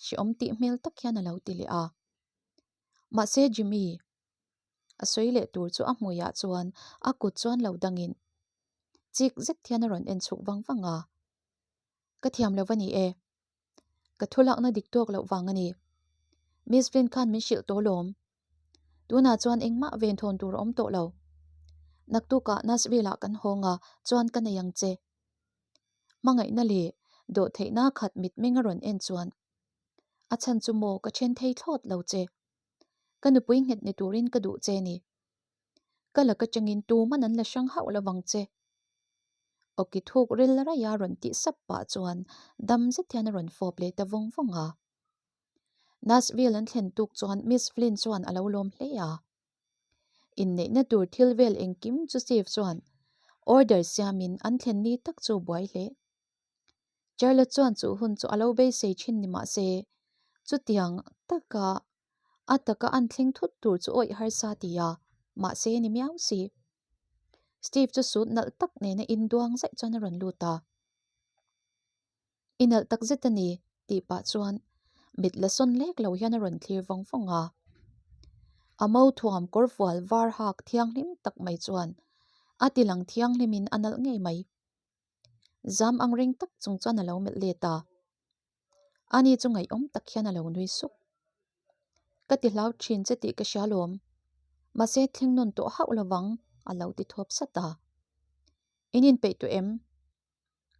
Hreawm tih hmel tak hian a lo ti leh a. Mahse Jimmy a sawi leh tur chu a hmuiah chuan a kut chuan lo dangin chik zet hian a rawn en chhuk vang vang a. Ka thiam lo va ni e. Ka thu lakna dik tawk loh vang a ni. Miss Flynn khan min hrilh tawh lawm. Tunah chuan engmah ven thawn tur a awm tawh lo. Naktukah Nashville-ah kan hawng a, chuan ka nei ang che. Hmangaihna leh dawhtheihna khat mitmeng a rawn en chuan, A chhan chu maw ka then thei thlawt lo che. Ka nupui nghet ni turin ka duh che ni. Ka laka changin tuman an la hrang hauh lovang che. Awki thuk ril raih a rawn tih sap pah chuan dam zet hian a rawn fawp leh ta vawng vawng a. Nashville an thlen tuk chuan Miss Flynn chuan a lo lawm hle a. Inneihna tur thil vel engkim chu Steve chuan order siamin an thlen ni tak chu buai hle. Charlotte chuan chu hun chu a lo beisei thin ni mah se, chutiang taka a taka an thleng thut tur chu awih harsa ti a, mahse ni miau si. Steve chu suit nalh tak nena induang zaih chuan a rawn lut a. I nalh tak zet a ni, tih pah chuan mit la sawn lek lo hian a rawn thlir vawng vawng a. A mo thuam kawr fual var hak thianghlim tak mai chuan a ti lang thianghlimin a nalh ngei mai. Zam ang reng tak chung chuan a lo melh let a. Ani chu ngaihawm tak hian a lo nui suk. Ka ti hlau thin che tih ka hria lawm. Mahse thleng nawn tawh hauh lovang a lo ti thawp sat a. In inpeih tawh em?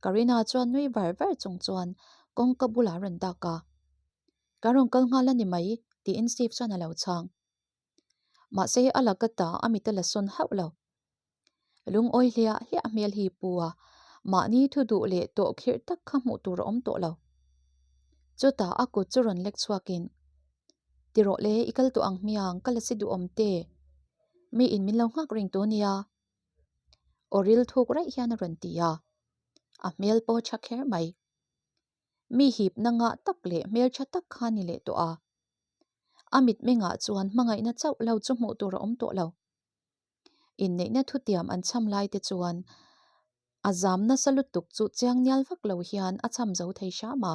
Karina chuan nui var var chung chuan kawngka bulah a rawn dak a. Ka rawn kal nghal a ni mai tiin Steve chuan a lo chhang. Mahse a laka ta a mit a la sawn hauh lo. Lungawi hliah hliah hmel hi pu a, mahni thu duh leh tawh khirh tak kha hmuh tur a awm tawh lo. Chutah a kut chu rawn lek chhuakin, Ti rawh le, i kal tawh ang hmiang, ka la si duhawm te. Mi in min lo nghak reng tawh nia. Aw ril thuk raih hian a rawn ti a, a hmel pawh a tha kher mai. Mi hipna ngah tak leh hmeltha tak kha ni leh tawh a. A mitmengah chuan hmangaihna chauh lo chu hmuh tur a awm tawh lo. Inneihna thutiam an chham lai te chuan a zam nasa lutuk chu chiang nial vak lo hian a chham zo thei hram a.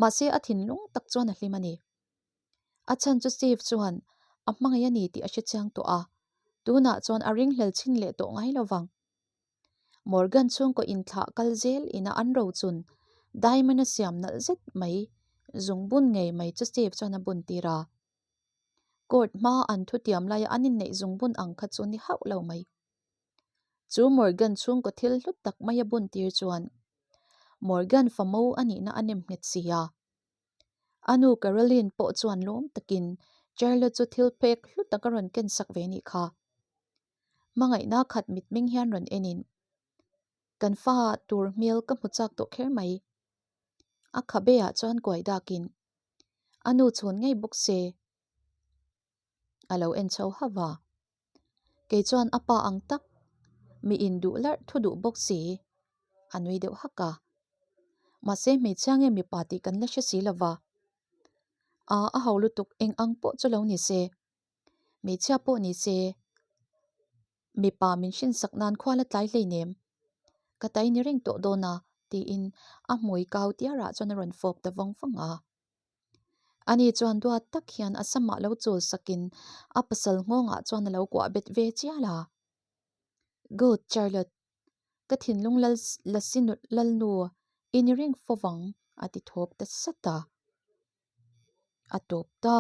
Mahse a thinlung tak chuan a hlim a ni. A chhan chu Steve chuan a hmangaih a ni tih a hre chiang tawh a, tunah chuan a ringhlel chhin leh tawh ngai lo vang. Morgan chhungkaw inthlah kal zel ina an rochun diamond a siam nalh zet mai zungbun ngei mai chu Steve chuan a bun tir a. Court hma an thutiam laia an inneih zungbun ang kha chu ni hauh lo mai. Chu Morgan chhungkaw thil hlut tak mai a bun tir chuan Morgan famo a nihna a nem nghet si a. A nu Caroline pawh chuan lawm takin Charlotte chu thil pek hlu tak a rawn ken sak ve nih kha. Hmangaihna khat mitmeng hian rawn enin, Kan fa tur hmel ka hmu chak tawh kher mai. A khabe ah chuan kuai dakin, A nu chhun ngei bawk se. A lo en chho hauh va. Kei chuan a pa ang tak, mi induh larh thu duh bawk si, a nui deuh hak a. Mahse hmeichhia nge mipa tih kan la hre si lo va. A a ho lutuk eng ang pawh chu lo ni se. Hmeichhia pawh ni se, mipa min hrinsak nan khua la tlai hleinem. Ka tai ni reng tawh dawn a, tiin a hmui kau tiarah chuan a rawn fawp ta vawng vawng a. Ani chuan duat tak hian a samah lo chul sakin a pasal nghawngah chuan a lo kuah bet ve chial a. Good, Charlotte. Ka thinlung lal lasi lalnu i ni reng fo vang, a ti thawp ta sat a. A tawp ta.